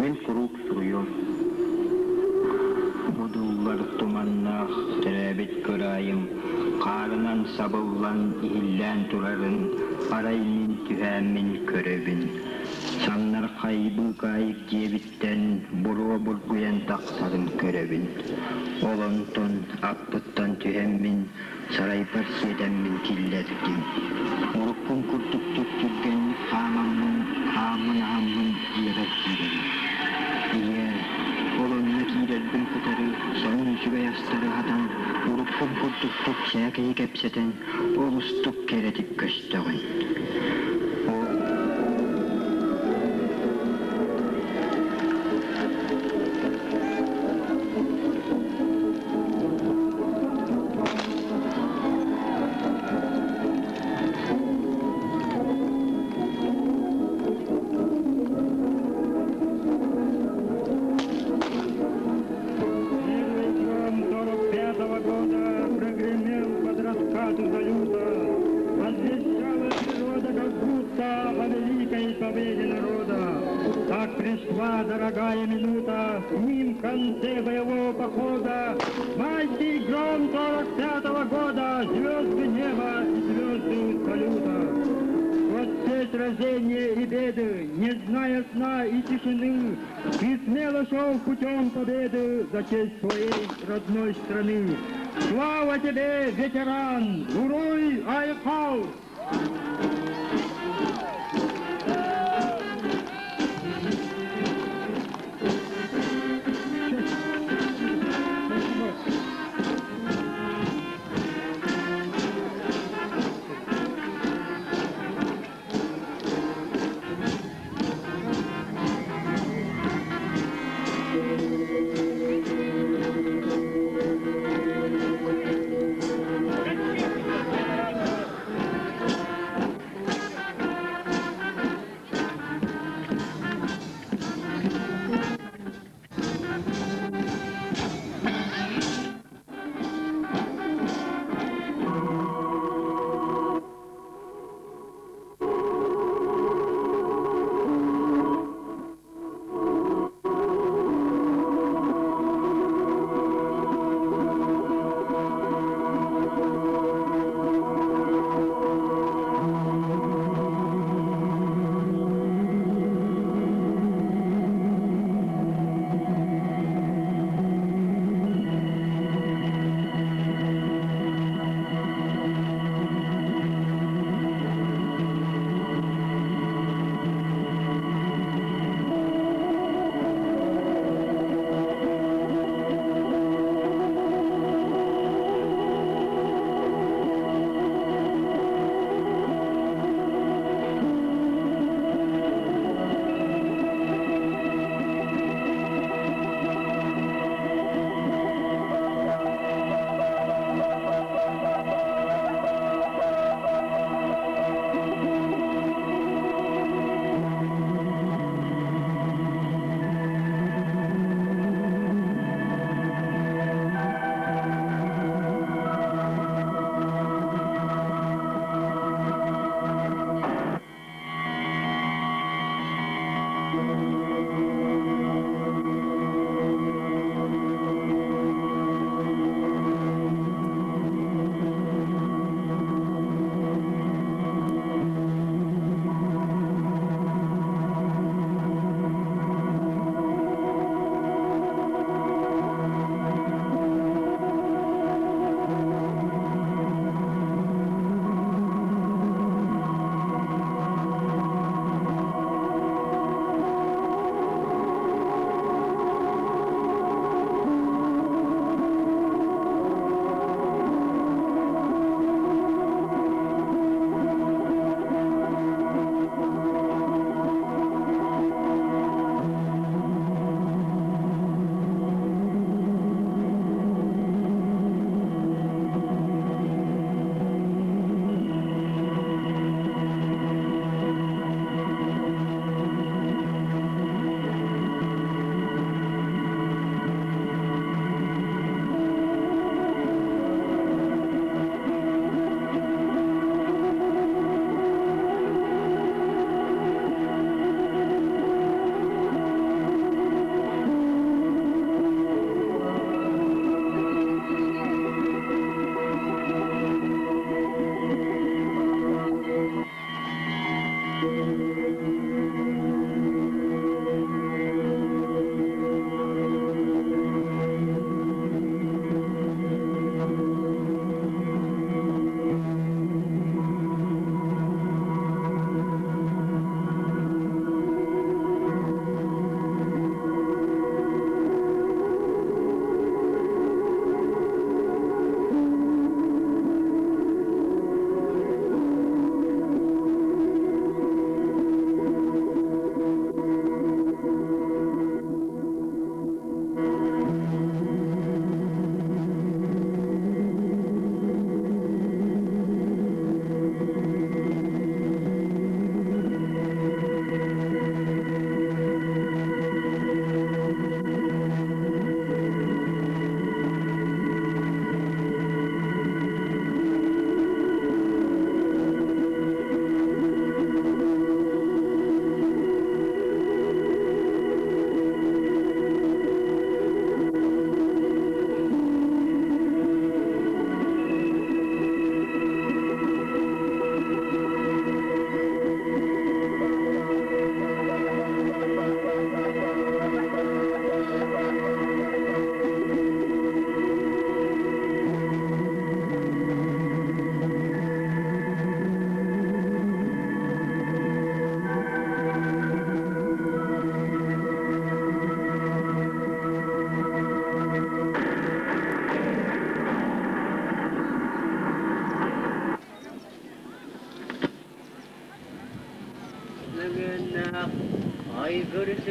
Мин куруук суруйуом. Будуллар туманнаах төрөөбүт кыраайым хаарынан сабыллан иһиллээн турарын арай мин түһээммин көрөбүн. Самнархай быыкаайык дьиэбиттэн буруо бургуйан тахсарын көрөбүн. Ол онтон аппыттан түһэммин сарайбар сиэтэммин киллэрдим. Уруккум курдук түргэнник хаамаммын, хааммын-аһаммын дьиэбэр киирэбин. Ийээ, ол онно киирэрбин кытары сонун үчүгэй астары аһатан, уруккум курдук сээкэйи кэпсэтэн, олустук кэрэтик көстөҕүн. Первый гром 45-го года прогремел под раскаты салюта. Возвещала природа, как будто о великой победе народа. Так пришла дорогая минута, с ним в конце боевого похода. Майский гром 45-го года, звезды неба и звезды салюта. Вот все сражения и беды, не зная сна и тишины, ты смело шел путем победы за честь своей родной страны. Слава тебе, ветеран! Уруй, Айхал!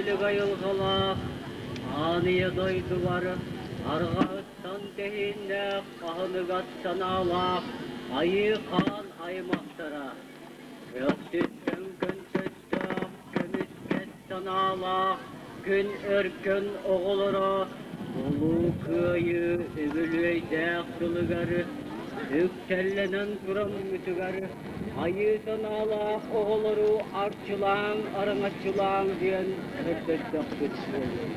Тэллик айылҕалаах аан ийэ дойдубар арҕаһыттан тэһииннээх аһыныгас санаалаах айыы хаан аймахтара көхсүттэн көнтөстөөх көмүскэс санаалаах күн өркөн оҕолоро Улуу Кыайыы үбүлүөйдээх сылыгар үктэллэнэн тураммытыгар айыы санаалаах оҕолору арчылааҥ, араҥаччылааҥ диэн көрдөстөхпүт буолуо.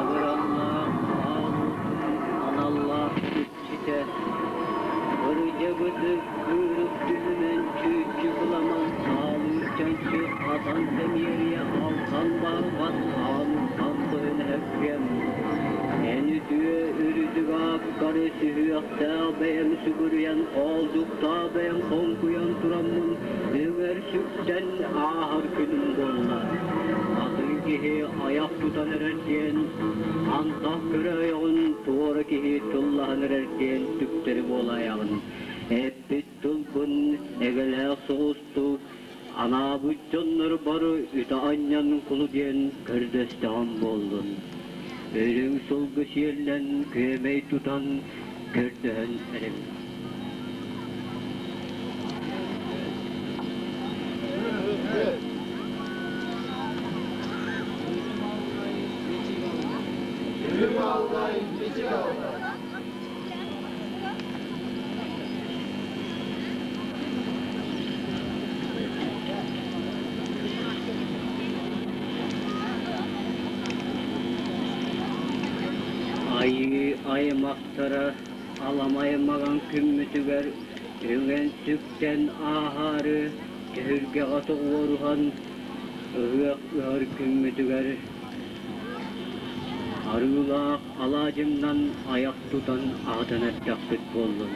Абыраллаах аалуутун аналлаах иччитэ, Ырдьабытык кыырык түһүмэн чүүччү кыламан хаалыыр чанчы атан тэмиэрийэ алхан барбат хаамсан тойон Эн үтүө үрдүк ааккары сүһүөхтээх бэйэм сүгүрүйэн оолдуктаах бэйэм хоҥкуйан тураммын үҥэр сүктэн ааһар күнүм буолла. Атын киһи айах тутан эрэр диэн, антах көрө ойоҕун туора киһи тыллаһан эрэр диэн түктэри буолаайаҕын. Эппит тылбын эгэлээх соҕустук анаабыт дьоннор бары үтэ анньан кулу диэн көрдөстөҕүм буоллун. Үрүҥ сылгы сиэллэн күөмэй тутан көрдөһөн эрэбин. Айыы аймахтара аламай маҕан күммүтүгэр үҥэн-сүктэн ааһаары түһүлгэҕэ тоҕуоруһан ыһыах ыһар күммүтүгэр арыылаах алаадьыннан айах тутан аһатан эрдэхпит буоллун.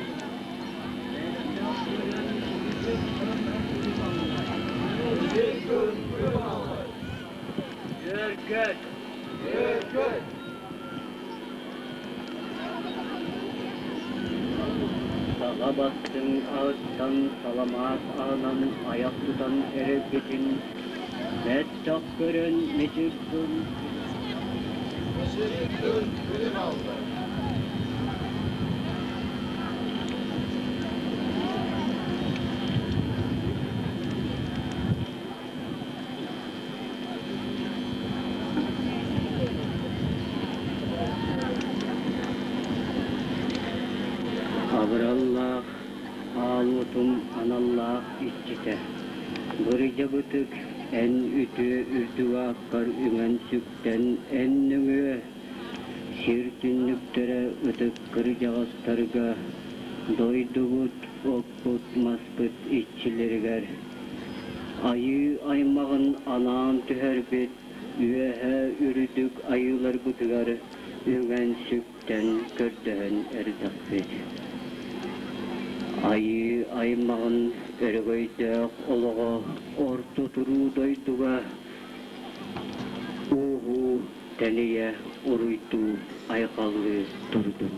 Өркөт! Өркөт! Саха бастыҥ аһыттан саламаат аһынан айах тутан эрэрбитин бэттэх көрөн мичик гын Мичик гын күлүм аллай. Абыраллаах аал уотум аналлаах иччитэ, бырдьабытык эн үтүө үрдүк ааккар үҥэн-сүктэн эн нөҥүө сир түннүктэрэ ытык кырдьаҕастарга дойдубут оппут-маспыт иччилэригэр айыы аймаҕын анаан түһэрбит үөһэ үрдүк айыыларбытыгар үҥэн-сүктэн көрдөһөн эрдэхпит. Айыы аймаҕын өрөгөйдөөх олоҕо орто туруу дойдуга ууһуу тэнийэ уруйдуу айхаллыы турдун.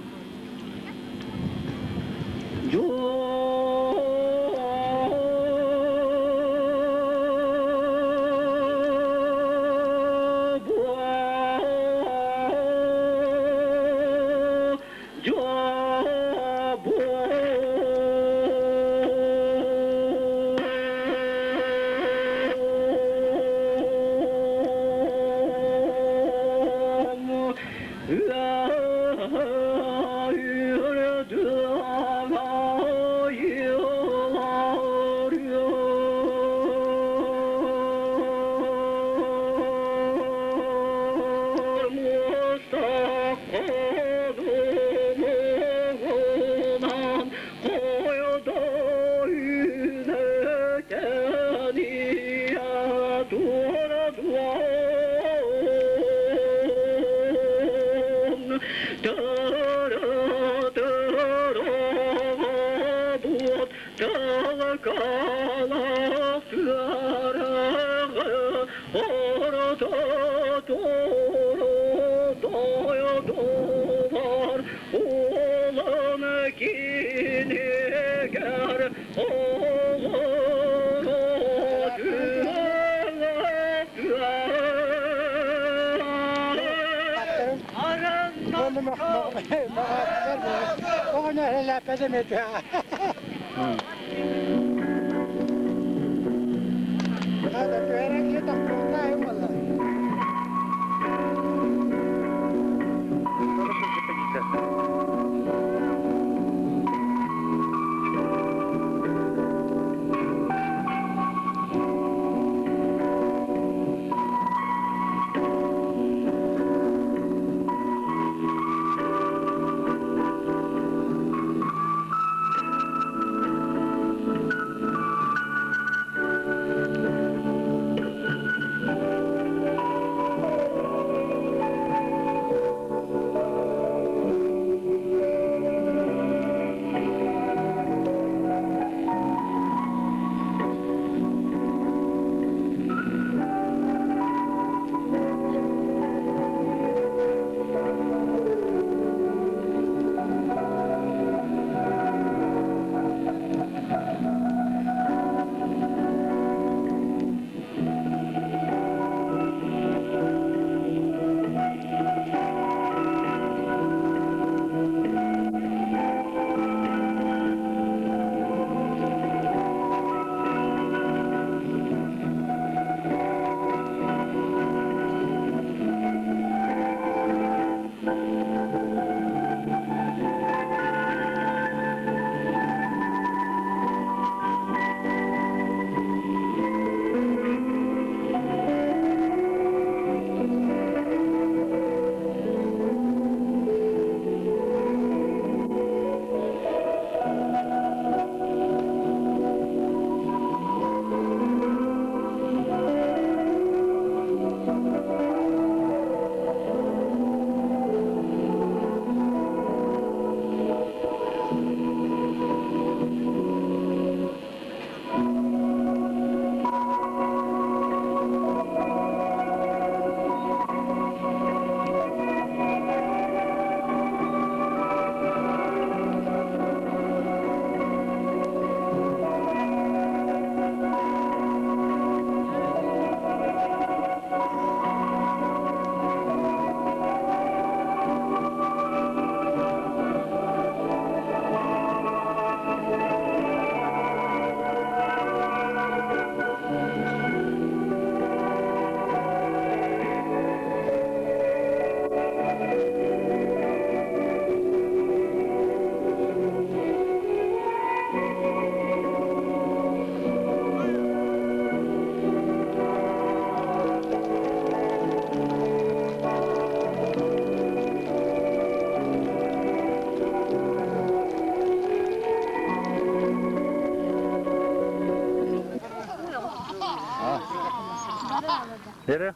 Эре?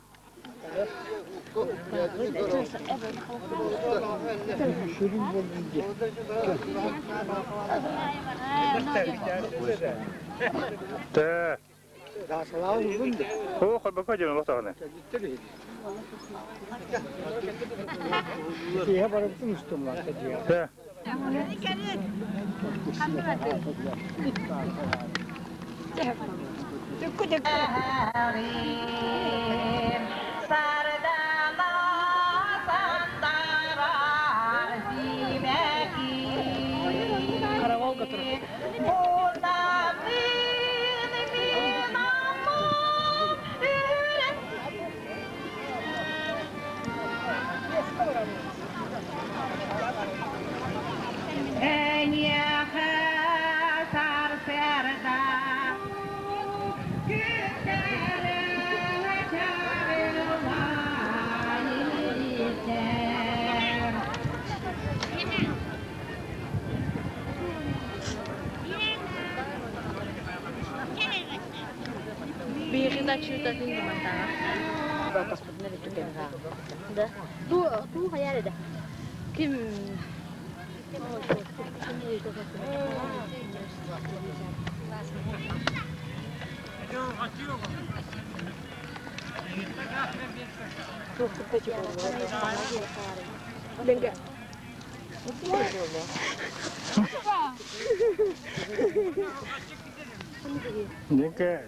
Тэ. О, хабака жана лохтагана. Тэ. Да. Ту ту hayal ede. Kim? Venga. Нека.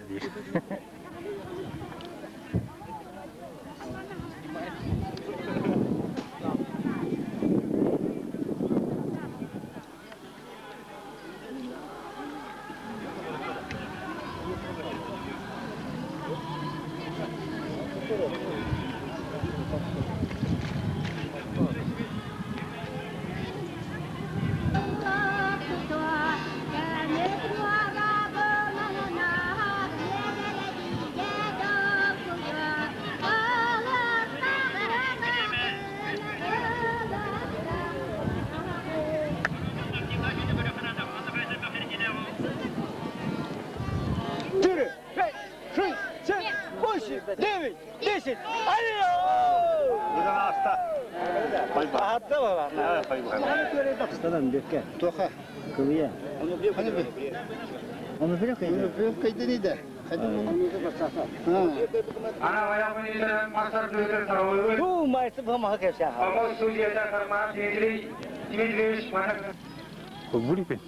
Тоха. Кылыя. Оны біле қайда? Оны қайда нейді? Ту майсы бұма кепсе. Бурипин.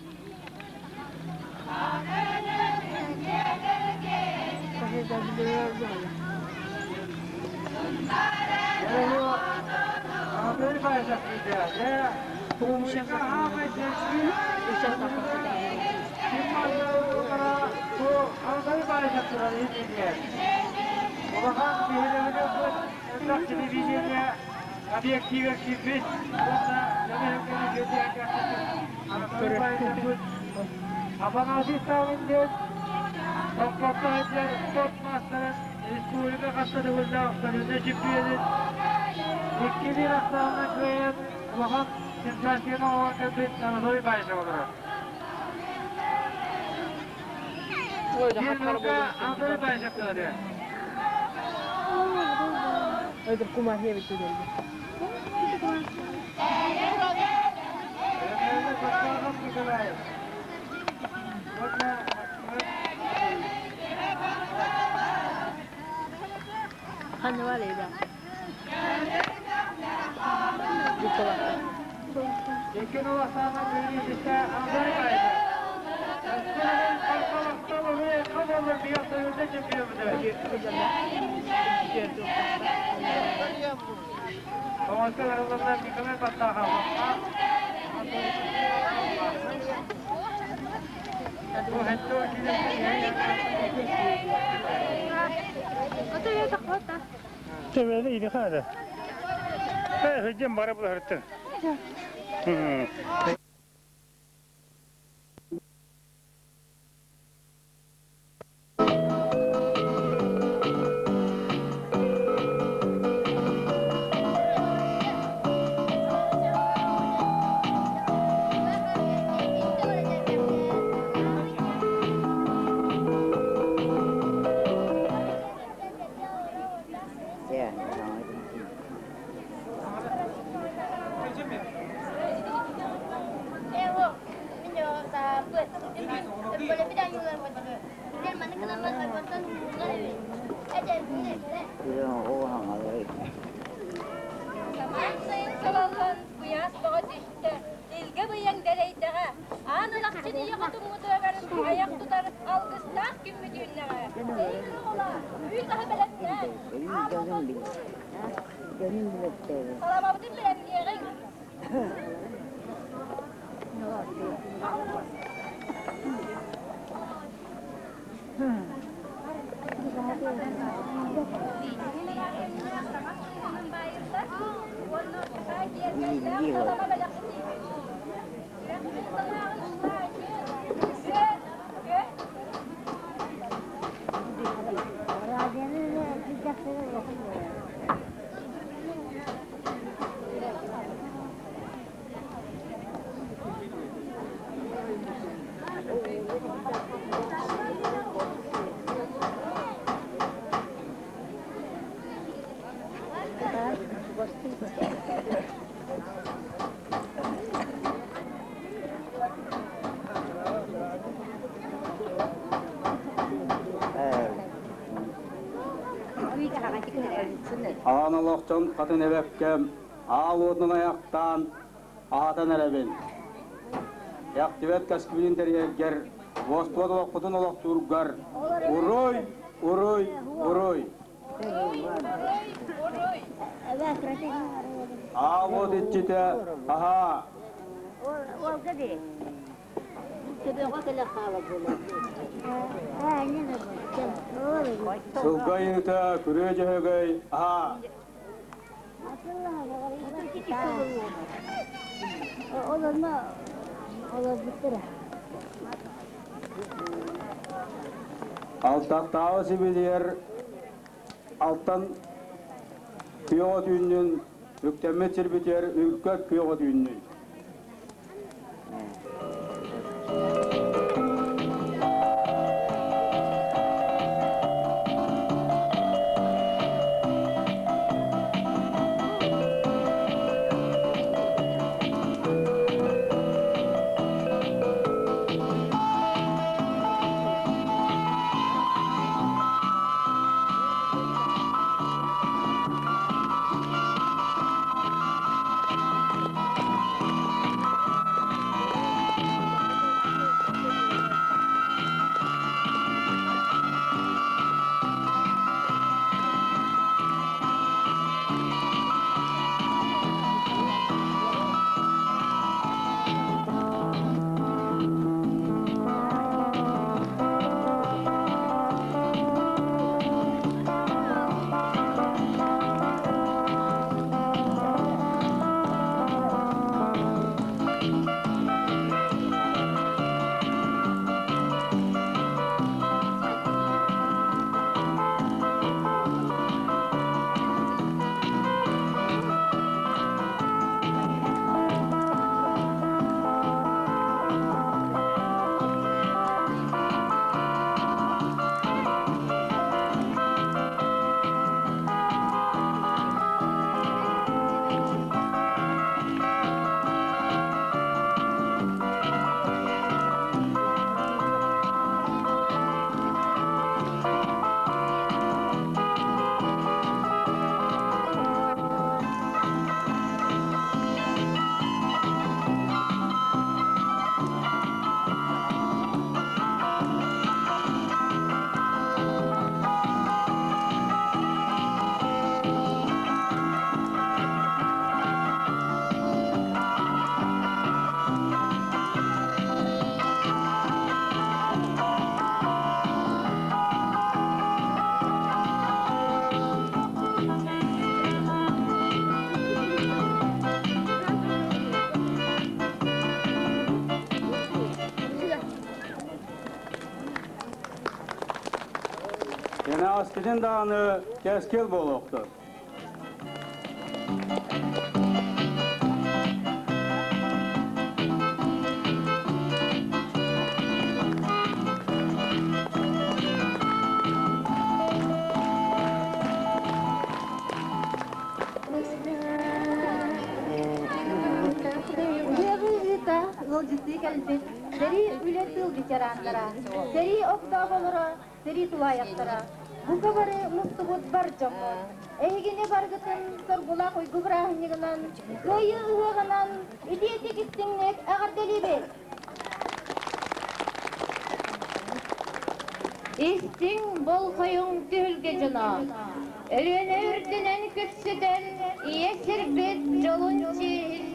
Төбәді иді қады. Хөджен бара бұл хырттын. Самаан сайын салаллан, куйаас бөҕө түстэ, илгэ быйаҥ дэлэйдэҕэ, аан ынахчын ийэ хотуммутугар айах тутар алгыстаах күммүт үүннэҕэ. Эйигин оҕолоор, үүт аһы бэлэмнээн, саламабытын бэлэмниэҕиҥ. Аан олохтон хатын эбэккэм, аал уотунан аяқтаан, аһатан эрэбин. Яктыбет каскыбинин тэрийэргэр, уостубат олохпутун олохтуургар, уруй, уруй, уруй! Аал уот иччитэ, аһаа! Сылга ыйыыта күрүө дьөһөгөй, аһаа! Алтахтааҕы сибилиэр алтан күөҕэ түүннүн үктэммит сирбитигэр үркө күөҕэ түүннүн. Кэнэҕэскитин даҕаны кэскил буолуохтун. Ыһыаҕы ыыта ыалдьыттыы кэлбит сэрии үлэ тыыл ветераннара, сэрии огдооболоро, сэрии тулаайахтара. Бука бары мустубут бар дьоммут. Эһигини баргытын соргулаах уйгу бырааһынньыгынан, кыайыы ыһыаҕынан итиитик истиҥник эҕэрдэлиибит! Истиҥ болҕойуҥ түһүлгэ дьоно, Өлүөнэ үрдүнэн күпсүтэн, ийэ сирбит дьолун чиэһин,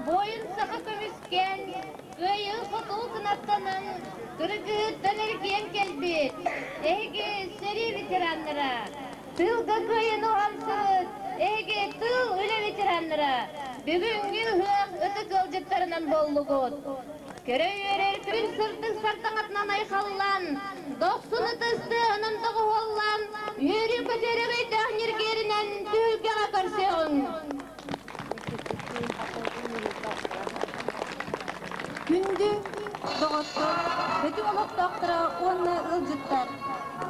буойун саха көмүскээн, кыайыы-хотуу кынаттанан, кыргыһыттан эргийэн кэлбит, эһиги сэрии ветераннара, тыылга кыайан уһансыбыт, эһиги тыыл үлэ ветераннара, бүгүҥҥү ыһыах ытык ыалдьыттарынан буоллугут. Көрө үөрэр күн сырдык сардаҥатынан айхаллан, дохсун ытыстыаһынан доҕуһуоллаан, үөрүү көтүөрэгөйдөөх ньиргиэринэн түһүлгэҕэ көрсүөҕүҥ. Күндү доҕоттор, Бөтүҥ олохтоохторо уонна ыалдьыттар!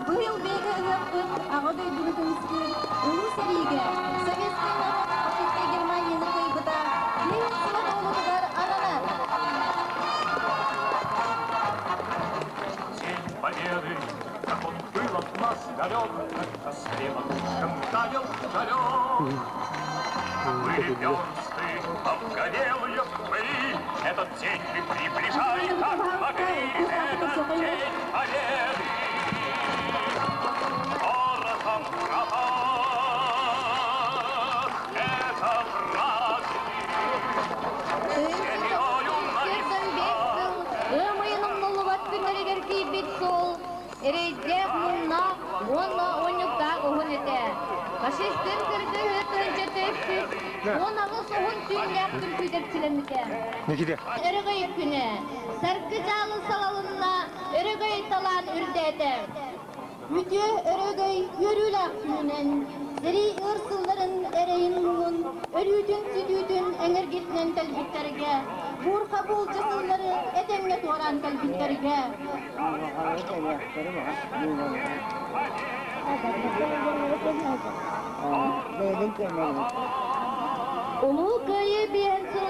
Быйыл биһиги ыһыахпыт Аҕа дойдуну көмүскүүр Улуу сэриигэ советскай норуот фашистскай Германияны кыайбыта биир сыла туолуутугар ананар. День Победы, как он был от нас далек, как костре макушкам таял жарек. Были версты, обгорелые в пыли, этот день мы приближали, как могли, этот день Победы. Порохом пропах, это праздник. Землею на сыл ыам ыйын умнуллубат күннэригэр тиийбит суол эрэйдээх муҥнаах уонна унньуктаах уһун этэ. Фашистын кыргыһыы 1418 уһун түүннээх түмсүүдэпчилэммитэ. Өрөгөй күнэ саргы дьаалы салалынна, өрөгөй талаан үрдээтэ. Үтүө өрөгөй үөрүүлээх күнүнэн, сэрии ыар сылларын эрэйин-муҥун, өлүүтүн-сүтүүтүн эҥэргитинэн кэлбиттэргэ, буурха буулдьа сыллары этэҥҥэ туораан кэлбиттэргэ, Улуу Кыайыы биэһин сыл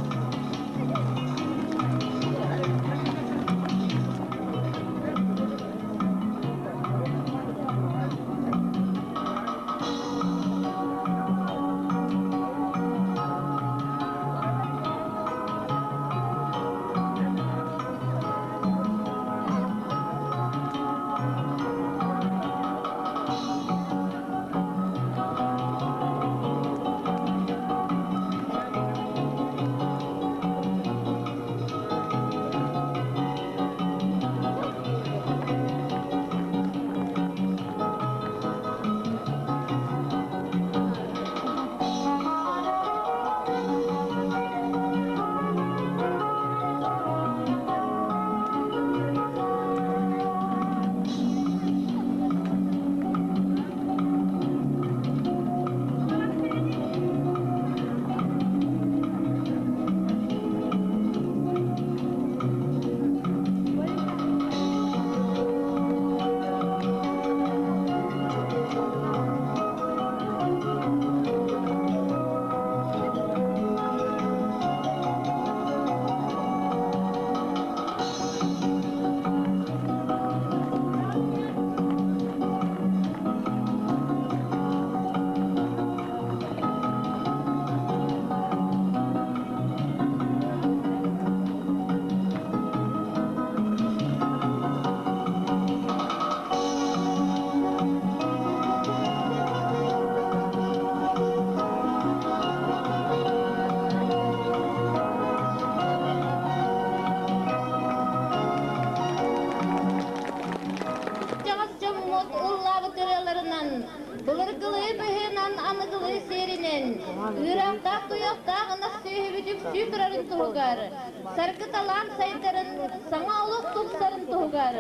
Дьаҕас дьоммут ыллаабыт ырыаларынан, былыргылыы быһыынан аныгылыы сиэринэн, ыыраахтаах туйахтаах ынах сүөһүбүт үксүү турарын туһугар, саргы талаан сайдарын, саҥа олох тупсарын туһугар,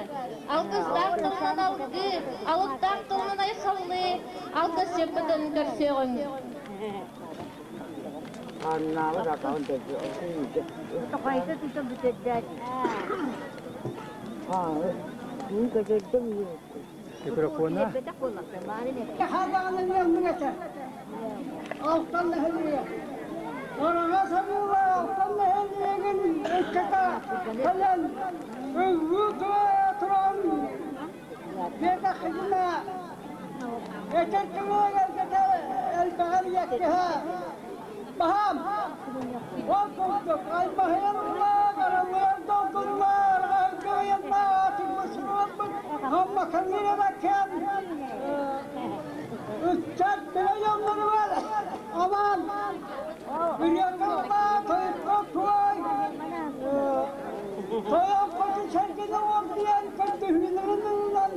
алгыстаах тылынан алгыы, алыптаах тылынан айхаллыы, алгысчыппытын көрсүөҕүҥ. Микрофона. Алтан нэһилиэгэ. Орона сабыыла Алтан нэһилиэгин ыччата кэлэн ыллыы туран биэтэххитинэ Этэр тылыгар элбэҕэр иэккэһэ баһаам. Ол курдук аймаһыйаллар, араллар, долгуннар, аһыгыйаллар, тыммысырыаммыт, амма кэм ыччат билэ дьонноругар аман ырыатылла тойукка туой тойон хоту сэргэни уордуйан көрдөһүүлэрин ылынан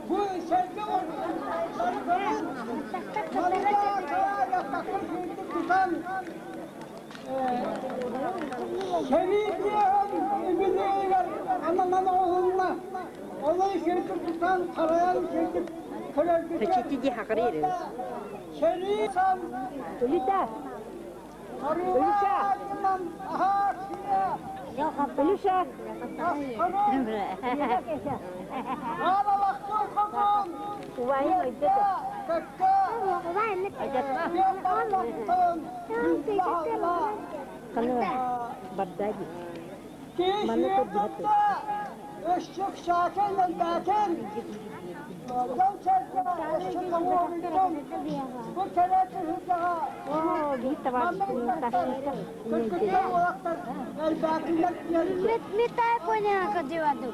бу сэргэ барытын тутан сэрии тиэһэн үбүлүөйүгэр ананан оҥоһулунна. Олой сирдик тутан харайан сирдик көрөргүтүгэр сэрии сан Илюша! Илюша! Өссүк саатын элбээтин, бу кэрэ түһүлгэҕэ кыргыттар уолаттар элбээтиннэр. Метай поняка деваду.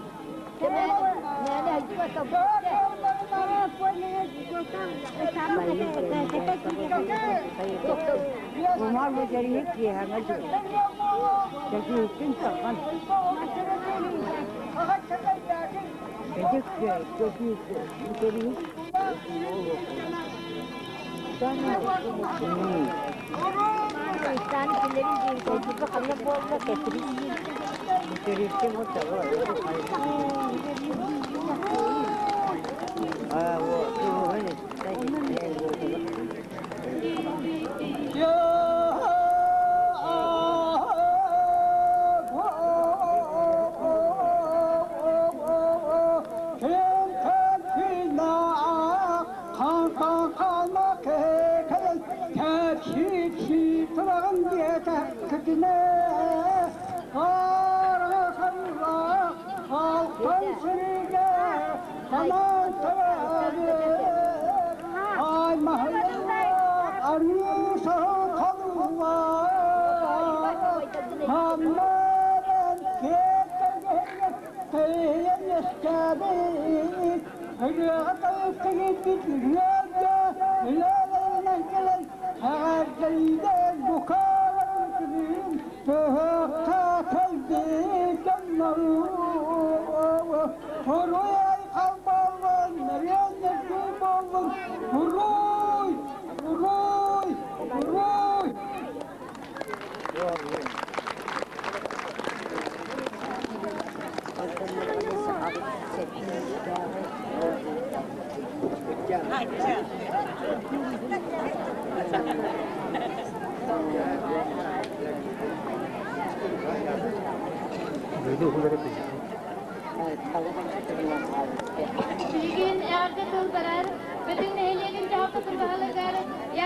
Билигин эҕэрдэ тыл барар, бүтүн нэһилиэгин дьаһалтатын баһылыгар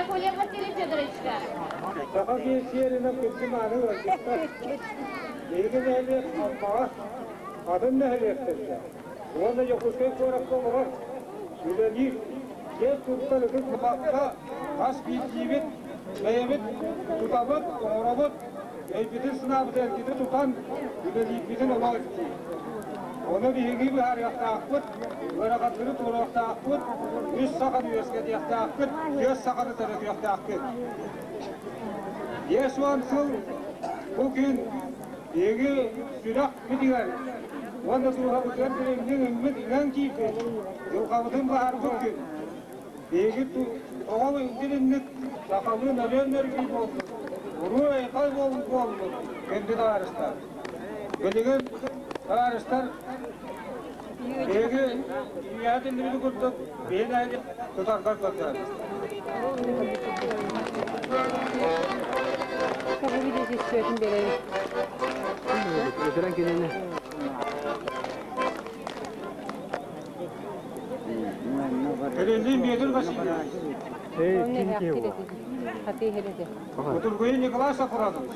Яковлев Василий Федоровичка. Саха киһи сиэринэн күндү мааны ыалдьыттар. Биһиги нэһилиэк Аммаҕа, атын нэһилиэктэргэ уонна Дьокуускай куоракка олорор, үлэлиир, киэн туттар ытык махха хас биирдиибит бэйэбит тутабыт, оҥоробут, өйбүтүн-санаабытын эргитэ тутан үлэлиирбитин олох ирдиир. Ону биһиги быһаарыахтаахпыт, ыарахаттары туоруохтаахпыт, үс саханы үөскэтиэхтээхпит, түөрт саханы төрөтүөхтээхпит. 50 сыл бу күн биһиги сүрэхпитигэр уонна дууһабытыгар дириҥник иҥмит иҥэн киирбит, дьылҕабытын быһаарбыт күн. Биһиги оҕо дириҥник сахалыы нөрүөн-нөргүй буолбут, уруу-айхал буолбут күндү табаарыстар. Билигин табаарыстар биһиги үйэһэ тиллибит курдук биһин тутаргар көрдөһөбүт. Кириллин Петр Васильевич. Кутургуйун Николай Сафронович.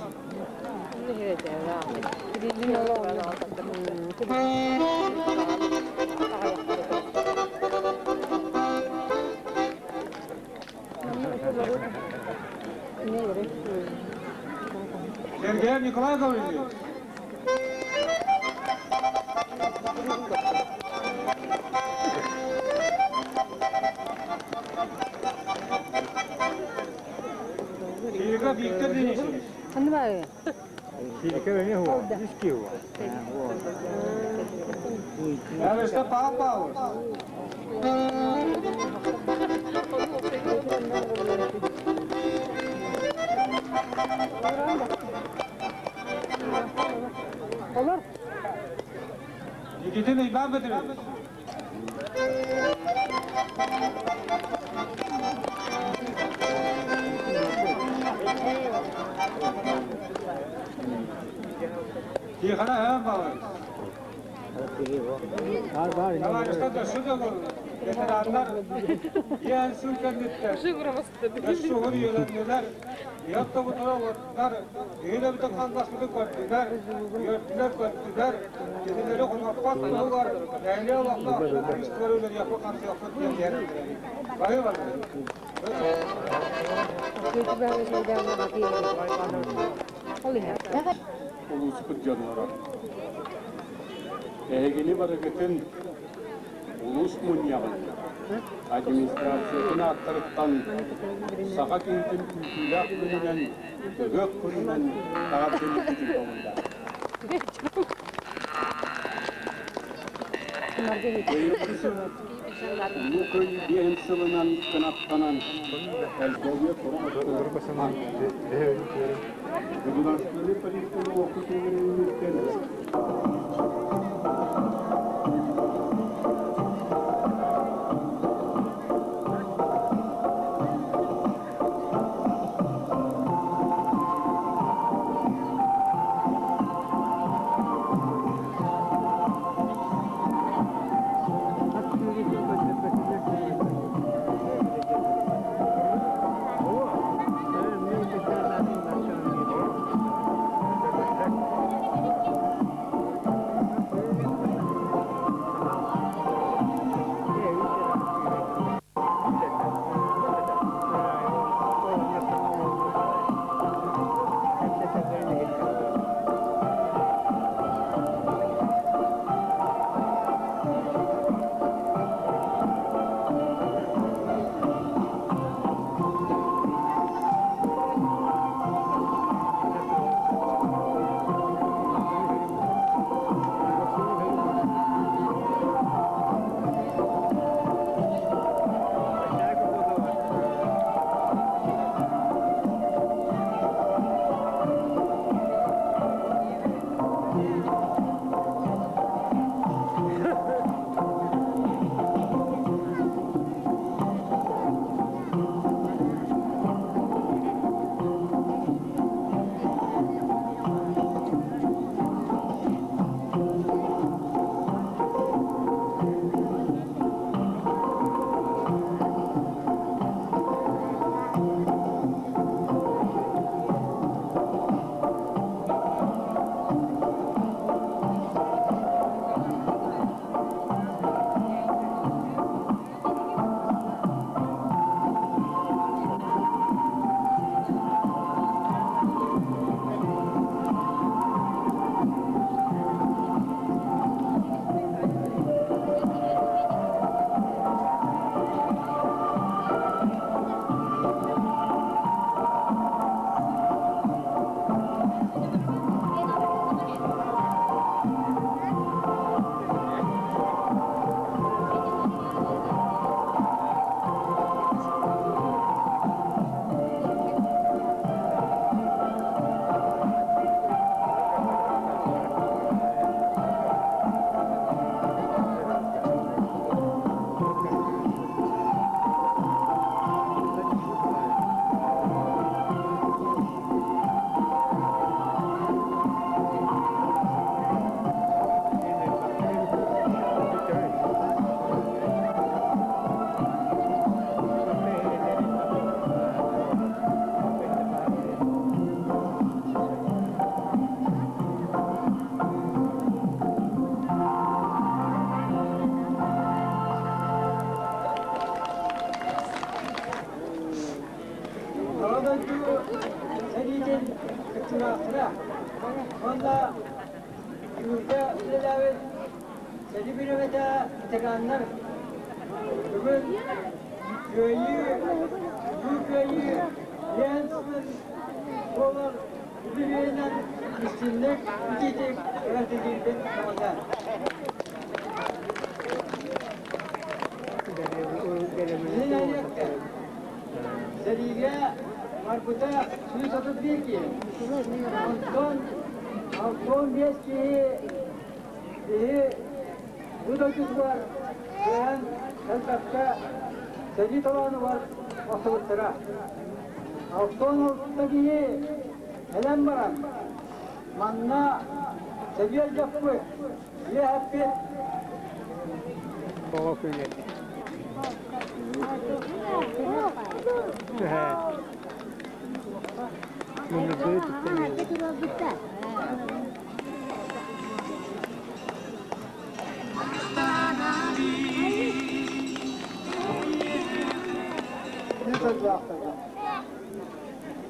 Сергеев Николай Гаврильевич. Сирика Виктор Денисович. Эвеста Павел Павлович. Никитин Иван Петрович. Тихона Иван Павлович. Товарищтар шүгүр ветераннар иэн сыл кэнниттэн шугур үйэлэннилэр, иһэн тобутура олордулар, иһин эбитин ханнаспытын көрдүлэр, үөрдүлэр, көттүлэр, кинилэри хомоппот туһугар нэһилиэ олохтоох истэр үлэлиэхпит хамсыахпыт диэн иһэрдилэр. Баһыыбалар. Улууспут дьонноро. Эһигини барыгытын улуус мунньаҕын администрациятын ааттарыттан саха киһитин күүтүүлээх күнүнэн, ыһыах күнүнэн эҕэрдэлииргитин көҥүллээх. Быйылгы сыл Улуу Кыайыы биэһин сылынан кынаттанан, элбэҕи Государственный политиканы олоххо Аҕа дойду сэриитин кыттыылаахтара уонна тыылга үлэлээбит сэрии бириэмэтэ ветераннар бүгүн Кыайыы, Улуу Кыайыы диэн сылын буолар үбүлүөйүнэн истиҥник, итиитик эҕэрдэлиирбин баҕарабын. Нэһилиэккэ сэриигэ барбыта 131 киһи. Онтон 65 киһи биһи бу дойдутугар кыайан кэлбэккэ сэрии толоонугар охсубуттара. 66 киһи кэлэн баран манна сэбиэл дьоппут, үөһэппит. Оҕо күлэр.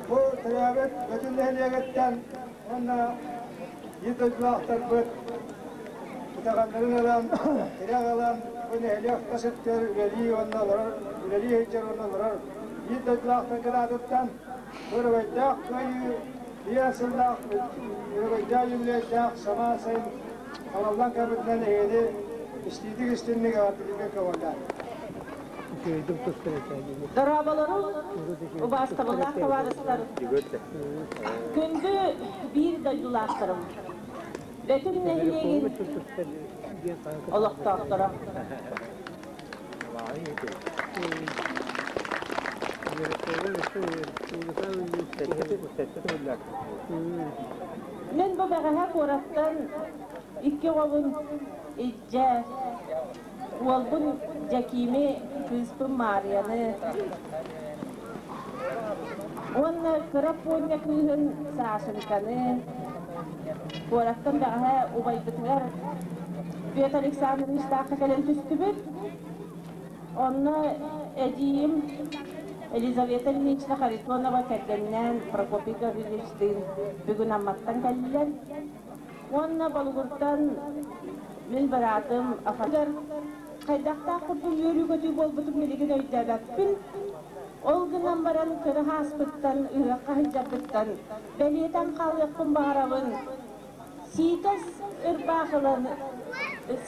Бу төрөөбүт Бөтүн нэһилиэгиттэн уонна биир дойдулаахтарбыт итэҕэллэрин ылан, тирэх ылан, бу нэһилиэк тас өттүгэр үлэлии уонна олорор, үлэлии сылдьар уонна олорор биир дойдулаахтаргыт аатыттан Өрөгөйдөөх Кыайыы биэс сыллаах өрөгөйдөөх юбилейдаах самаан сайын хараллан кэлбитинэн эһигини истиитик-истинник эҕэрдэлииргэ көҕүлээн. Дорооболору, убаастабыллаах табаарыстар, күндү биир дойдулаахтарым, Бөтүҥ нэһилиэгин олохтоохторо. Мин бу бэҕэһээ куораттан икки оҕобун илдьэ, уолбун Дьэкиими, кыыспын Маарыйаны уонна кыра Пуонньа кыыһын Сашеньканы куораттан бэҕэһээ убайбытыгар Петр Александровичтаахха кэлэн түстүбүт. Онно эдьиийим Елизавета Ильинична Харитонова кэргэнинээн Прокопий Гаврильевичтыын бүгүн Амматтан кэллилэр. Уонна Болугуртан мин быраатым Афанасий хайдахтаах курдук үөрүү-көтүү буолбутун билигин өйдөөбөппүн. Ол гынан баран кыра сааспыттан, ыһыахха сылдьарбыттан бэлиэтээн хаалыахпын баҕарабын. Сиитэс ырбаахылан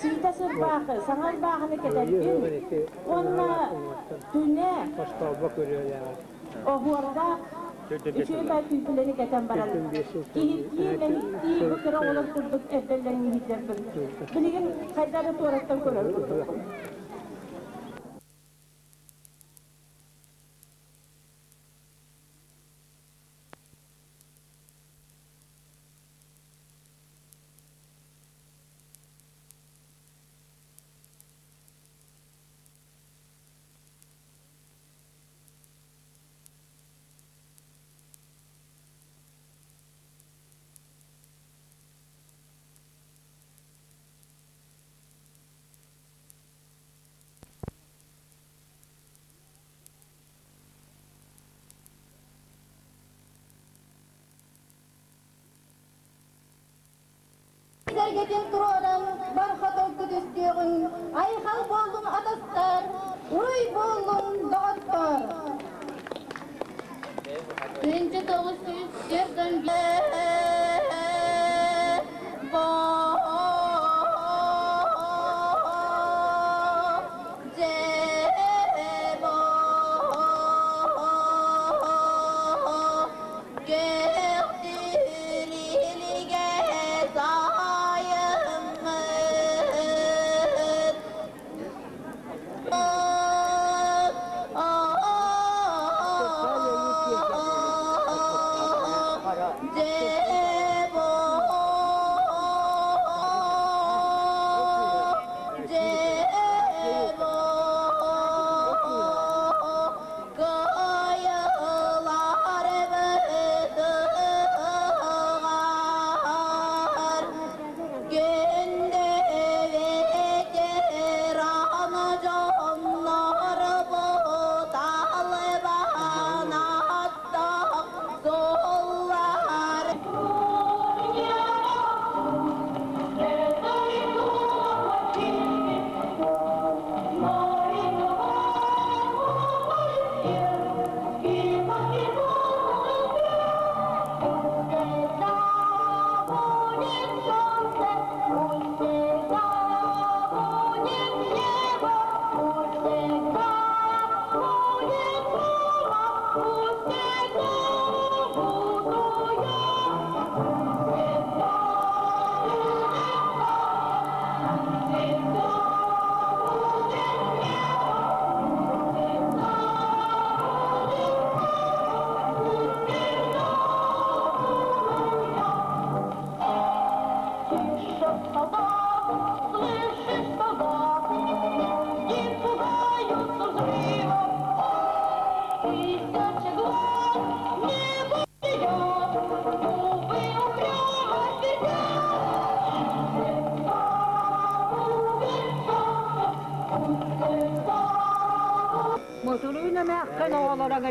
сиитэс ырбаахы, саҥа ырбаахыны кэтэрбин уонна түнэ оһуордаах үчүгэй түүпүлэни кэтэн баран киһиргии, мэниктии бу кыра оҕолор курдук эрдэллэрин иһиллэрбин билигин хайдах эрэ туораттан көрөр курдукпун. Сэргэтин туруоран барҕа толку түстүөҕүҥ, айхал буоллун атастар, уруй буоллун доҕоттор! Тыһыынча 941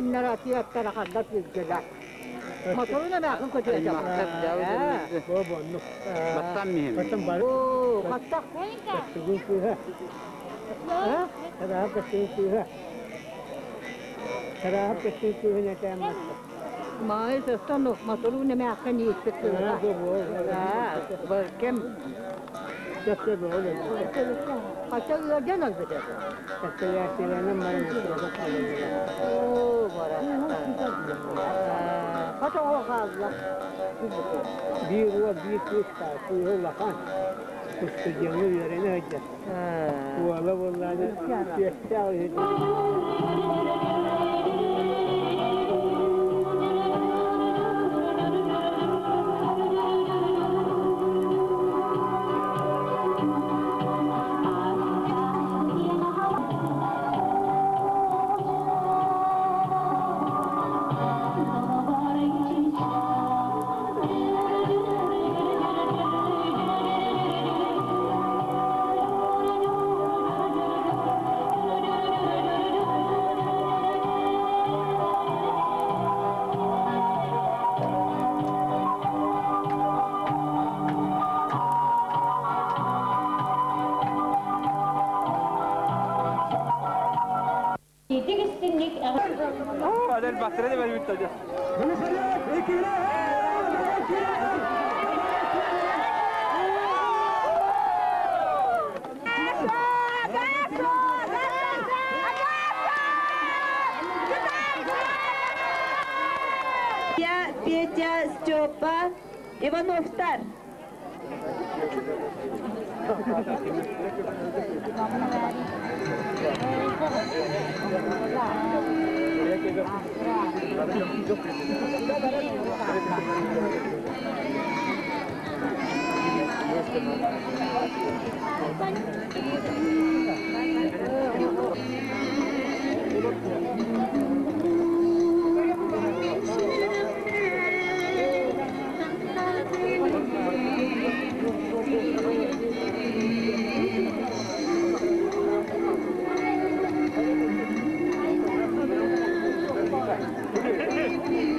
Кэннер атыаттара хандар күлгелер. Моторун эмээхин көтүөтэ. Баттан миһин. Баттан бар. Оо, хаттах. Көстүгүн кыыһа. Тараһа көстүгүн кыыһа. Тараһа көстүгүн кыыһын этээм. Маайыс оттон моторун эмээхин ииппит кыыһа. Кем? Хача ыардан албыта. Оо, бара. Хача оҕо хаалла. Биир уол, биир кыыс баар, кыыһа улахан. Устудьуоҥҥа үөрэнэ сылдьар. Уола буоллаҕына түөстээх үһү. Adel bastırı da ben bitti. Я, Петя, Степа, Ивановтар.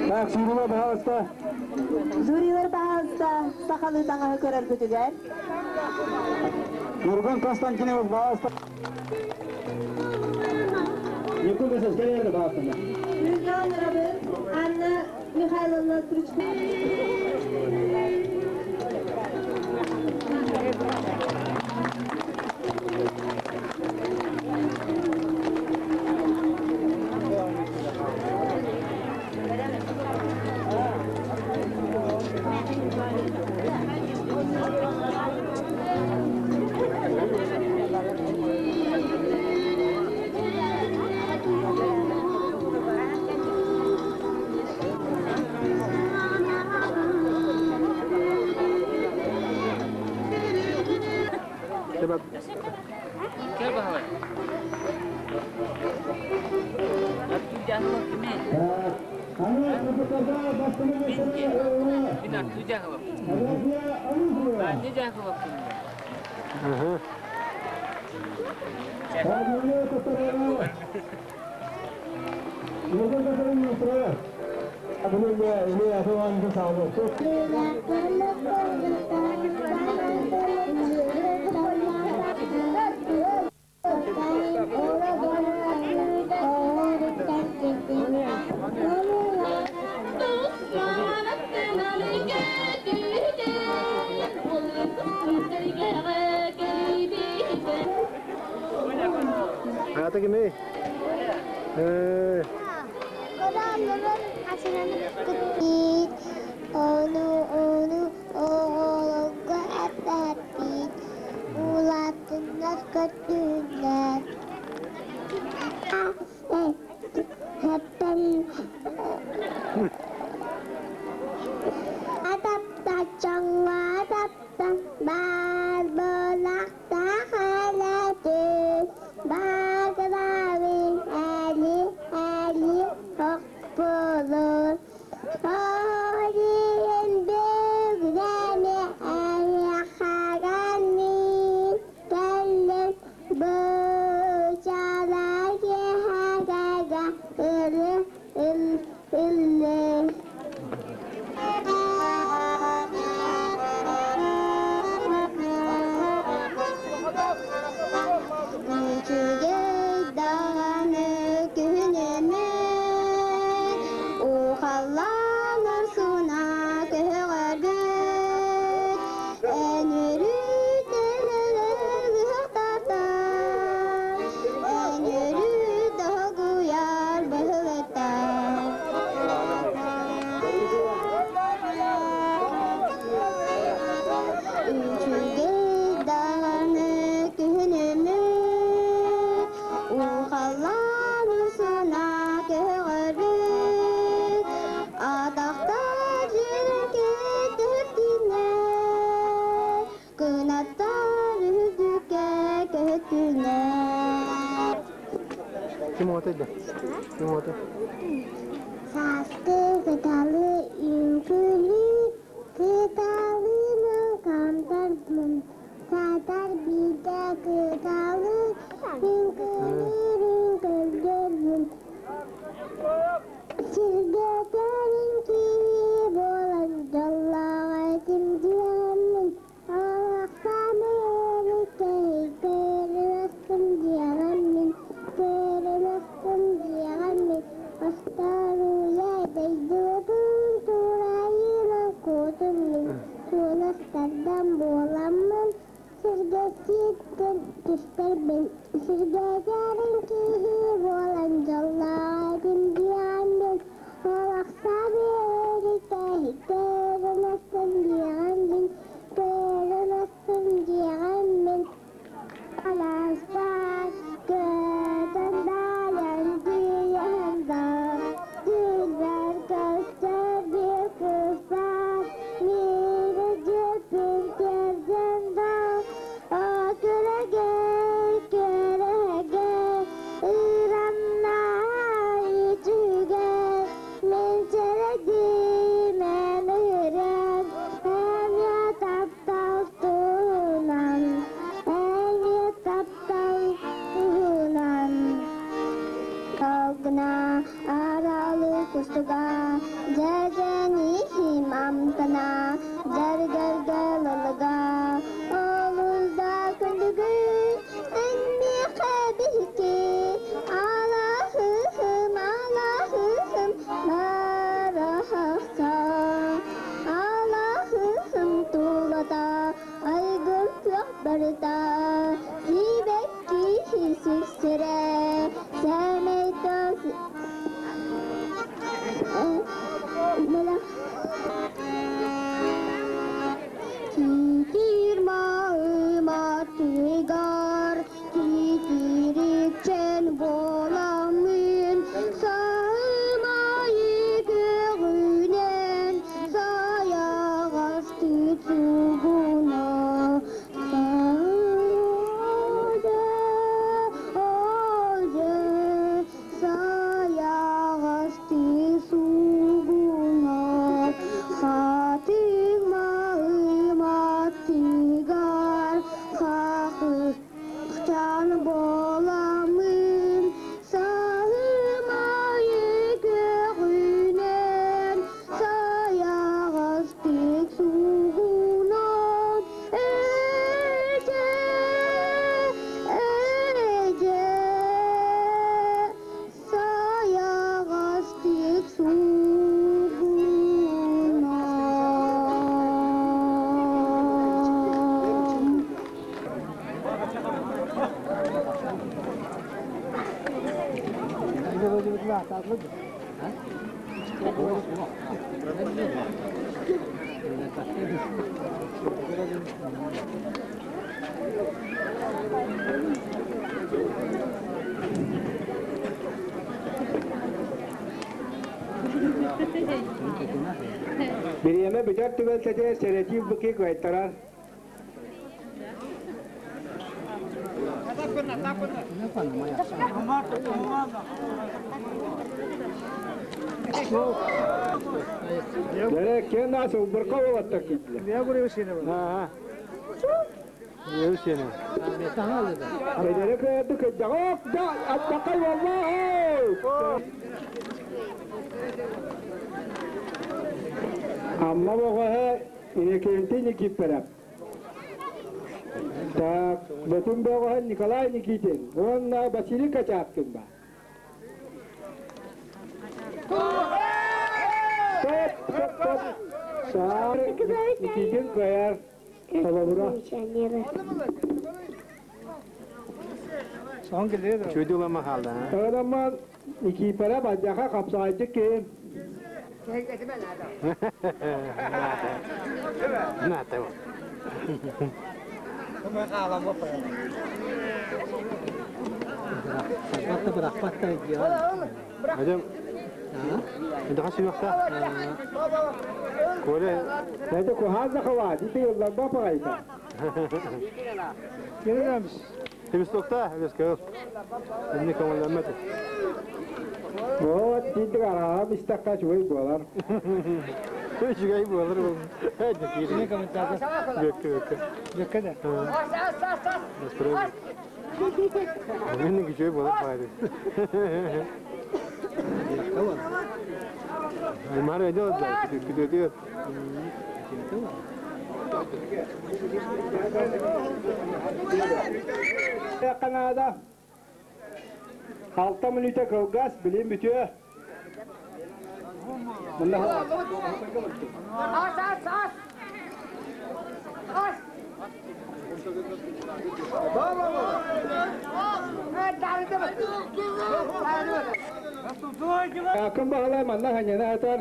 Так, жюрилар пожалуйста. Жюрилар пожалуйста, сахалы таңаһы көрөр күтүгэр. Нурган Константинов, пожалуйста. Никуда со скорее, пожалуйста. Мирзан Рабын, Анна Михайловна Стручкова. Ата кими? Onu onu oğulga әпәпит, улатыннар көтүләр. Хәппән Адапта чаңга адапта бар болақта халаты Багравин әли әли хоқ болur. Орин бүгдәме әли хаганмин кәллем бучалаги хагага ыры Ыллыы. Үчүгэй даҕаны күһүнүмүт, Ухалланар суна көһөҕөрбүт, Эн өрүү тэлэлэр ыһыктартар, Эн өрүү доһугуйар быһылыттар. Үчүгэй даҕаны күһүнүмүт, Ухаллаан урсуна көһөҕөрбүт, Атахтар дьиэрэҥкэ төһөттүнэ, Кынаттар үрдүккэ көһөттүнэ. Ким отой да? Ким отой? Сааскы кыталы үҥкүүлүү, кыталыынан хамтарбын, саатар биирдэ кыталы үҥкүүлүүрүн көрдөрбүн. Сиргэтэрин киһи буолан дьоллоох этим диэммин, Алахсааны көрүнэстим диэҕэммин, көрүнэстим диэҕэммин, Остуоруйа дойдубутун туурайынан куотум мин, куоластардан буоламмын, сиргэ ситтэн түстэрбин, сиргэтэрин киһи буолан дьоллоох этим диэҕэммин, Алахсааны көрүнэстим диэҕэммин, Көрүнэстим диэҕэммин, Алааспар көтөн дайан тиийэн да, Дьүлбэр көстөр биир кыыс баар, Миигин дьүппүн тиэрдэн да, Күрэгэй, күрэгэй, Ырамнаай үчүгэй, Мин сэрэдим эн ыһыран, Эмиэ таптал туһунан, Эмиэ таптал туһунан. Долгуна аралы кустуга, Дьэдьэн амтана, Дьэргэргэ лылыга, Олус да күндүгүн, Эн миэхэ биһикки, Алаһыһым, алаһыһым, барахсан. Алаһыһым тулата, айгыр күөх барыта, Сибэкки сипсирэ, сэмэй тос Китир маыматыгар китирикчен боламын, Саымайы көҕүнэн сайаҕасты сугуна. Саымайы сайаҕасты сугуна. Хатыҥ маыматыгар хахыхчан боламын, Саһымайы көҕүнэн сайаҕастык сугунан. Эдьэ, эдьэ, сайаҕастык сугунан. Бириэмэ бүтэр түбэлтэтигэр сэрэтии быки кыайтарар. Дere кен асыл бырка болаттар кийтилер. Ага. Кедere кыйды кыйдагок да аттакай валлаху. Амма боҕоһа Иннокентий Никифоров. Так, Бөтүн бөҕөһө Николай Никитин уонна Василий Качаткин ба. Стоп, стоп, стоп. Саар Никитин кыайар. Холобура. Чуйду улама хаалда. Ыламан Никифоров бадьаха хапсаайдык киһи. Наата. Hocam, daha suyuqta. Коля. Это кухаза хава, дите yollar parayta. Gelmemiş. Tebistokta, өскө. Эмне көңүллэммэт. Вот, дите араа бистакка чугай буолар. Үчүгэй буолар бул. Бөккө бөккө. Бөккө да. Менин күчөй болот баары. Аймар өйдө да, күтөтү. Канада. Алта мүнүүтэ кылгас, билим бүтүө. Ас, ас, ас! Ас! Акын бағалай манна ханьяна атар.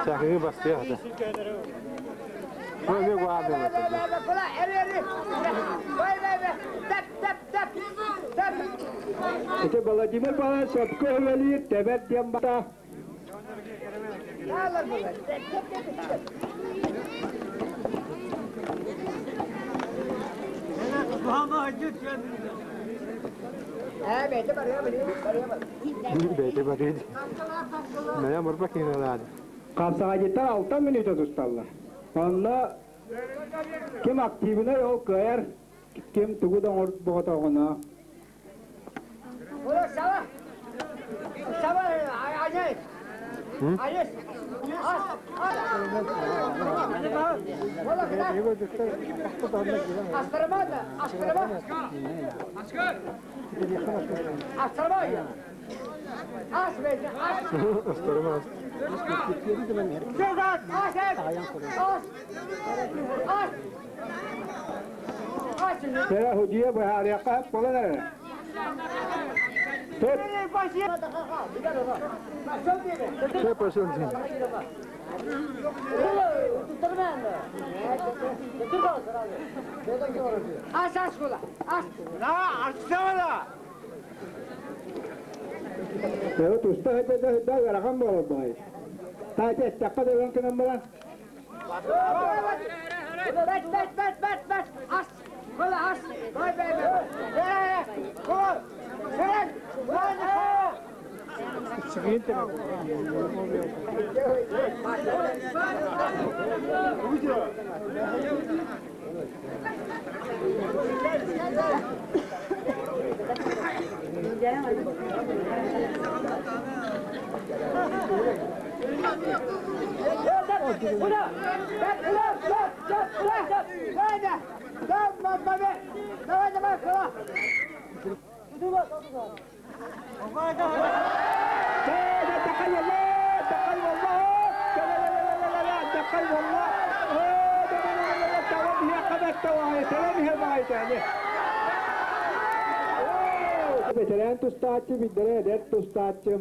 Чакыгы бастыya хата. Бу гуады. Ити Владимир Павлович сөпкө өвелир, тебет диэн бата. Бейте барид. Мена мурба киналады. Қапсағайдыттар 6 минута тусталла. Онна ким активіне ол кыайар, ким тугудан орт боғатағына. Астырмас. Тера худия бахарияқа болан Топ. Че пошел? Evet, usta hede de hede yarakam болар бай. Та таққа да кенен бала. تقل والله تقل والله لا لا لا لا لا لا تقل والله لا لا لا لا توجه قبت سلامها معي تاني Veteran tustacı bidere eder tustacı.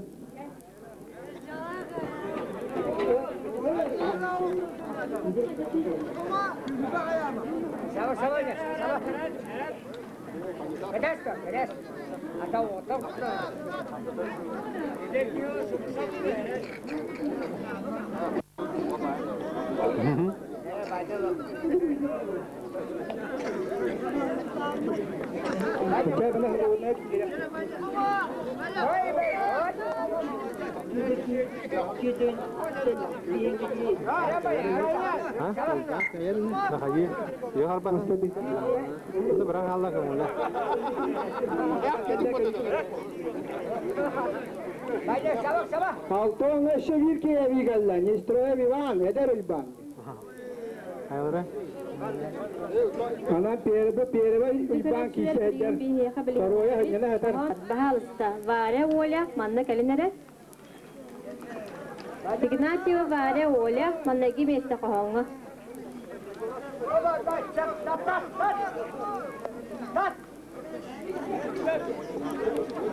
Алтон өссө биир киһи кэллэ, Нестроев Иван, эдэр Уйбан. Анан первый первый Уйбан киисэйдэр, второе ханьана хатар. Баһаалыста, Варя Оля, манна кэлин эрэ. Игнатьева Варя Оля, маннаги миэстэ хоһооҥҥо.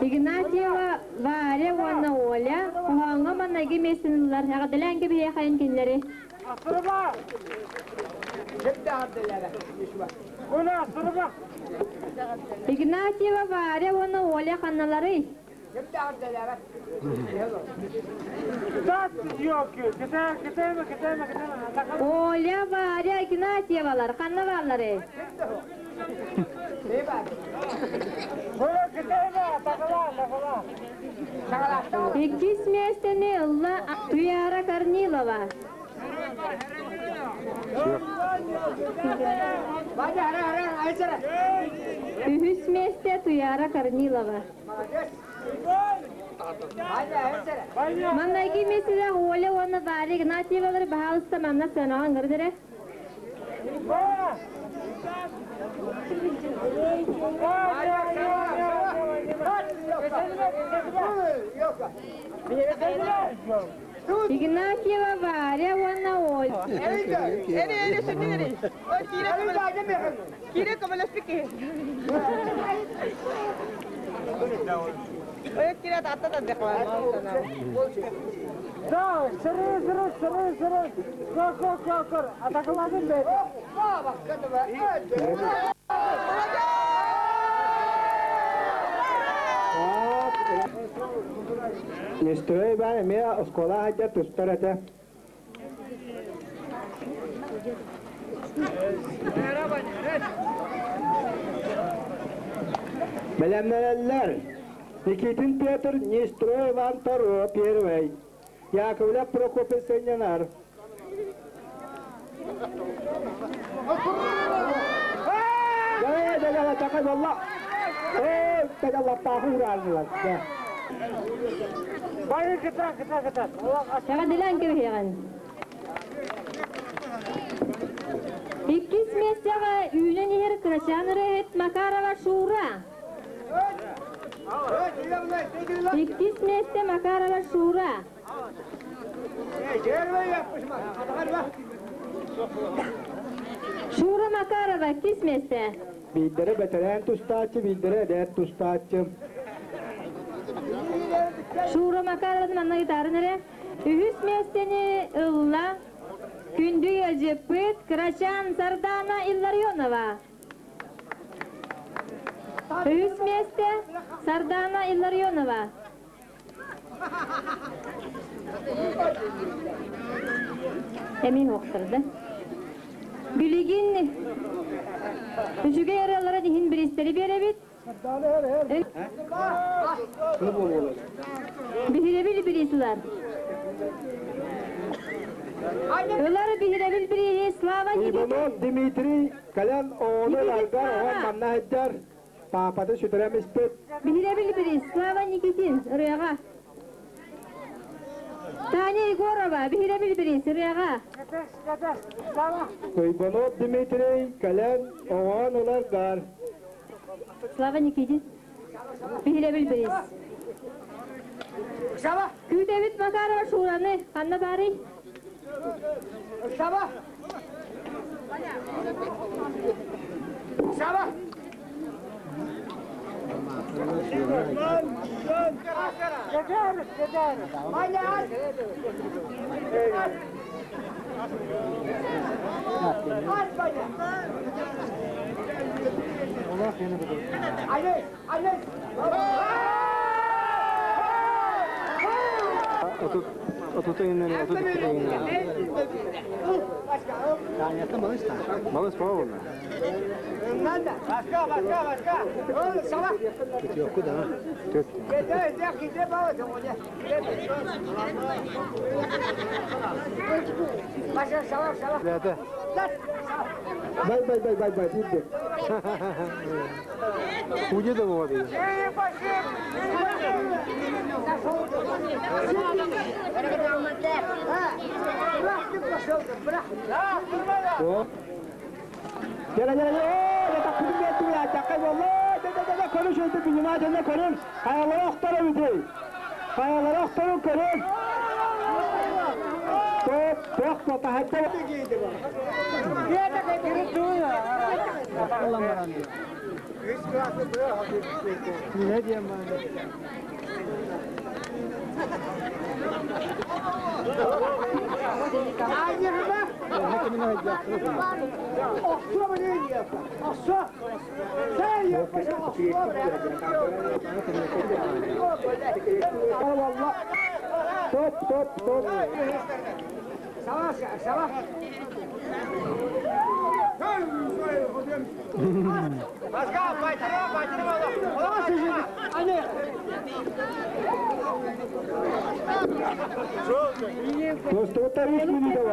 Игнатьева Варя уонна Оля хоһооҥҥо маннаги миэстэни ыллар. Эҕэрдэлээн кэбиһиэхэйин кинилэри. Игнатьева Варя уонна Оля ханналарый? Оля, Варя, Игнатьевалар ханна баалларый? Иккис миэстэни ылла Туяра Корнилова. Үһүс миэстэ Туяра Корнилова. Маннайгы миэстэлээх Оля уонна Варя Игнатьевалары баһаалыста манна сыанаҕа ыҥырын эрэ. Игнатьева Варя уонна Оля. Нестрой Иван эмиэ оскуола сылдьар тустар этэ. Бэлэмнэнэллэр. Никитин Петр, Нестрой Иван Торо первый. Яковлев Прокопий сынньанар. Да, такай болла. Эй, тогда лаппаху ураллар. Эҕэрдэлээн кэбиһиэҕин. Иккис миэстэҕэ үүнэн иһэр кырачаан ырыаһыт Макарова Шура. Иккис миэстэ Макарова Шура. Шура Макарова иккис миэстэ. Биирдэрэ бэтэрээн тустааччы, биирдэрэ эдэр тустааччы. Шура Макарова манна гитарын эрэ. Үһүс миэстэни ылла күндү ыалдьыппыт Кырачаан Сардана Илларионова. Үһүс миэстэ Сардана Илларионова. Эмин уохтарда. Билигин үчүгэй ырыаларын иһин бириистэри биэрэбит. Биһирэбил бириисилэр. Ылар биһирэбил бирииһи Слава Иванов Дмитрий кэлэн оҕону ыларга оҕон манна сылдьар. Паапаты сүтэрэн испит. Биһирэбил бириис Слава Никитин ырыаҕа. Таня Егорова биһирэбил бириис ырыаҕа. Иванов Дмитрий кэлэн оҕон ыларгар. Слава Никитин биһирэбил бириис. Күүтэбит Макарова Шураны ханна баарый? Отут ыйынан, 32 ыйынан. Балыс болуна. Başka, başka, başka. Oğlum, salak. Yok da. Tört. Yeter, yeter, gidelim, Başka, salak, salak. Бәді. Бай, бай, бай, бай, бай, дейді. Уйде да болады. Gel, gel, gel. Takım yetti ya. Takım Allah. De de de konuş öldü bizim ne konuş. Kayalara oktarı bizi. Kayalara oktarı konuş. Top, top, top, hatta. Ne diyeyim ben? Top, top, top. Savaş, savaş. Başka, baytırma, baytırma. Olamaz şimdi. Anne.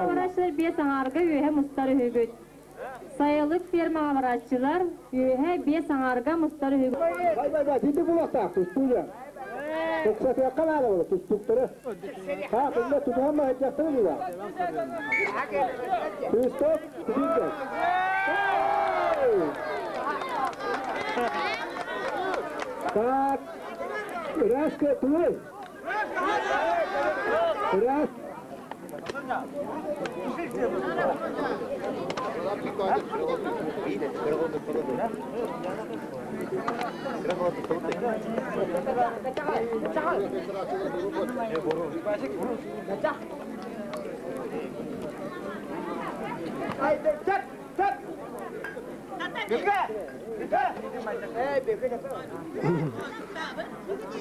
Барачылар бес аңарга үйе мустар үгүт. Сайылык фермага барачылар үйе бес аңарга мустар үгүт. Бай, бай, бай, диди булактак, тустуя. Туксатыya канада була, тустуктары. Ha, bunda tutama haccaktır mı? Tustuk, tutacak. Так, Раска, твой. Раз.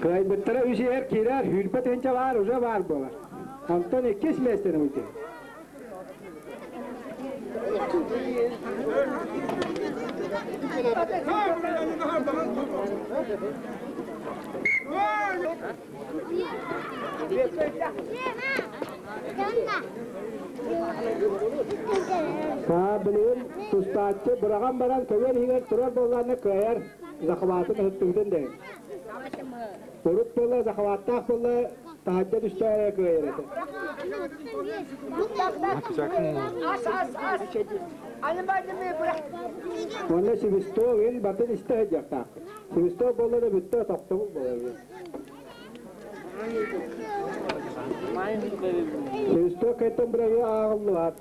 Кайбыттара үсер кирер, хүрбет энче бар, уже бар болар. Антон иккис местені өте. Ха билин тустааччы быраган баран көбөр хигер турар болларны кыайар захватын өттүгден де. Урут болла захваттаах болла таһаджа түстээрэ кыайар этэ. Онна сибистоо ин батын истэ жактаах. Сибистоо болла да бүттө токтогул болар. Сибистоо кайтан бирге аагыллыбат.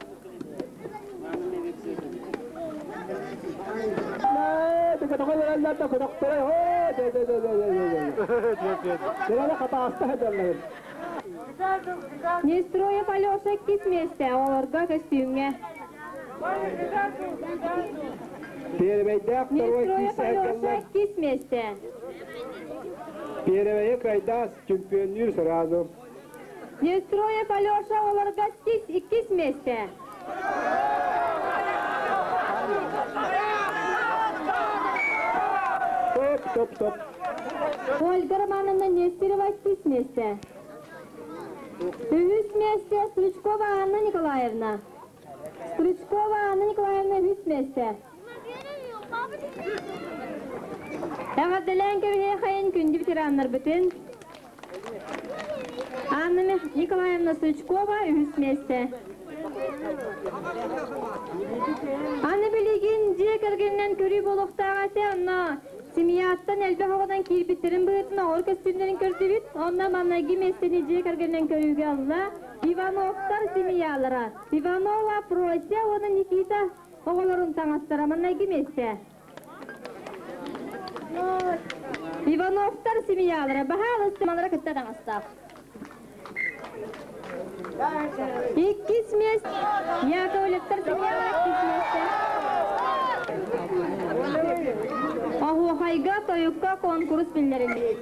Нестроев Алеша кис месте, оларга костюмге. Первейдәк второй Нестроев кис Алеша кис месте. Первее кайдас чемпионнюр сразу. Нестроев Алеша оларга кис иккис месте. Стоп, стоп, стоп. Ольга Романовна Нестерова кис месте. Үс месте Стручкова Анна Николаевна. Стручкова Анна Николаевна үс месте. Әғаділән кәбіне қайын күнді ветераннар бүтін. Анна Николаевна Стручкова үс месте. Аны билигин же кергеннен көрүү болуктаага те онно семьяттан элбэх оҕодан киирбиттерин быһытын оҕор көстүүннэрин көрдүбүт. Онно маннаги местени же кергеннен көрүүгө алла Ивановтар семьялара. Иванова Прося, оны Никита оҕолорун таҥастара маннаги месте. Ивановтар семьялара баһаалысты малара кытта таҥастаах. Иккис мест. Яковлевтар семьялара иккис месте. Оһуохайга, тойукка конкурс биллэриллибит.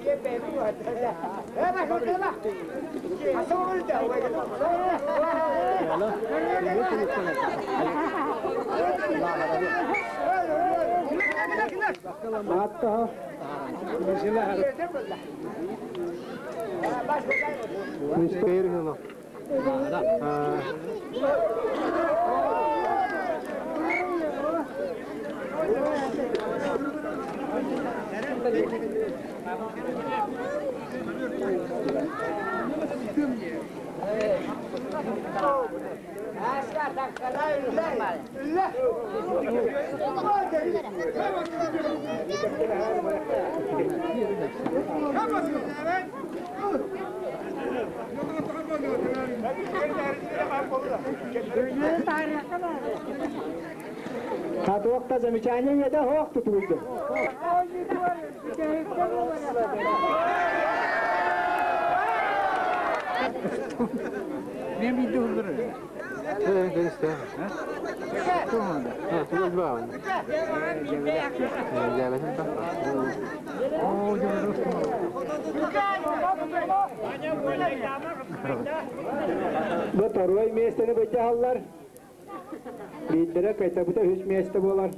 Хатуақта замечание еде хоқ тұтуйды. Ne bildi olur? Бу второй местени быдьаһаллар. Биирдэрэ кайтабыта үс месте буолар.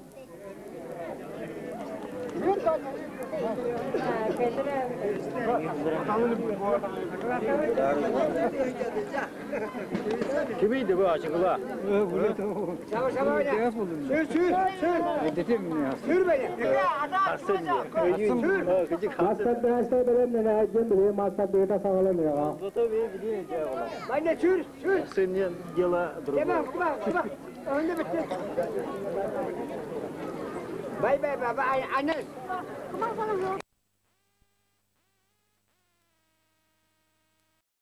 Kimiydi bu açıkla? Sür sür sür. Sür beni. Master bäste belemne näjin bile master beta sağlamıyor. Ben de sür sür. Senin дела другое. Tamam tamam tamam. Önde bitti. Bay bay baba Anas.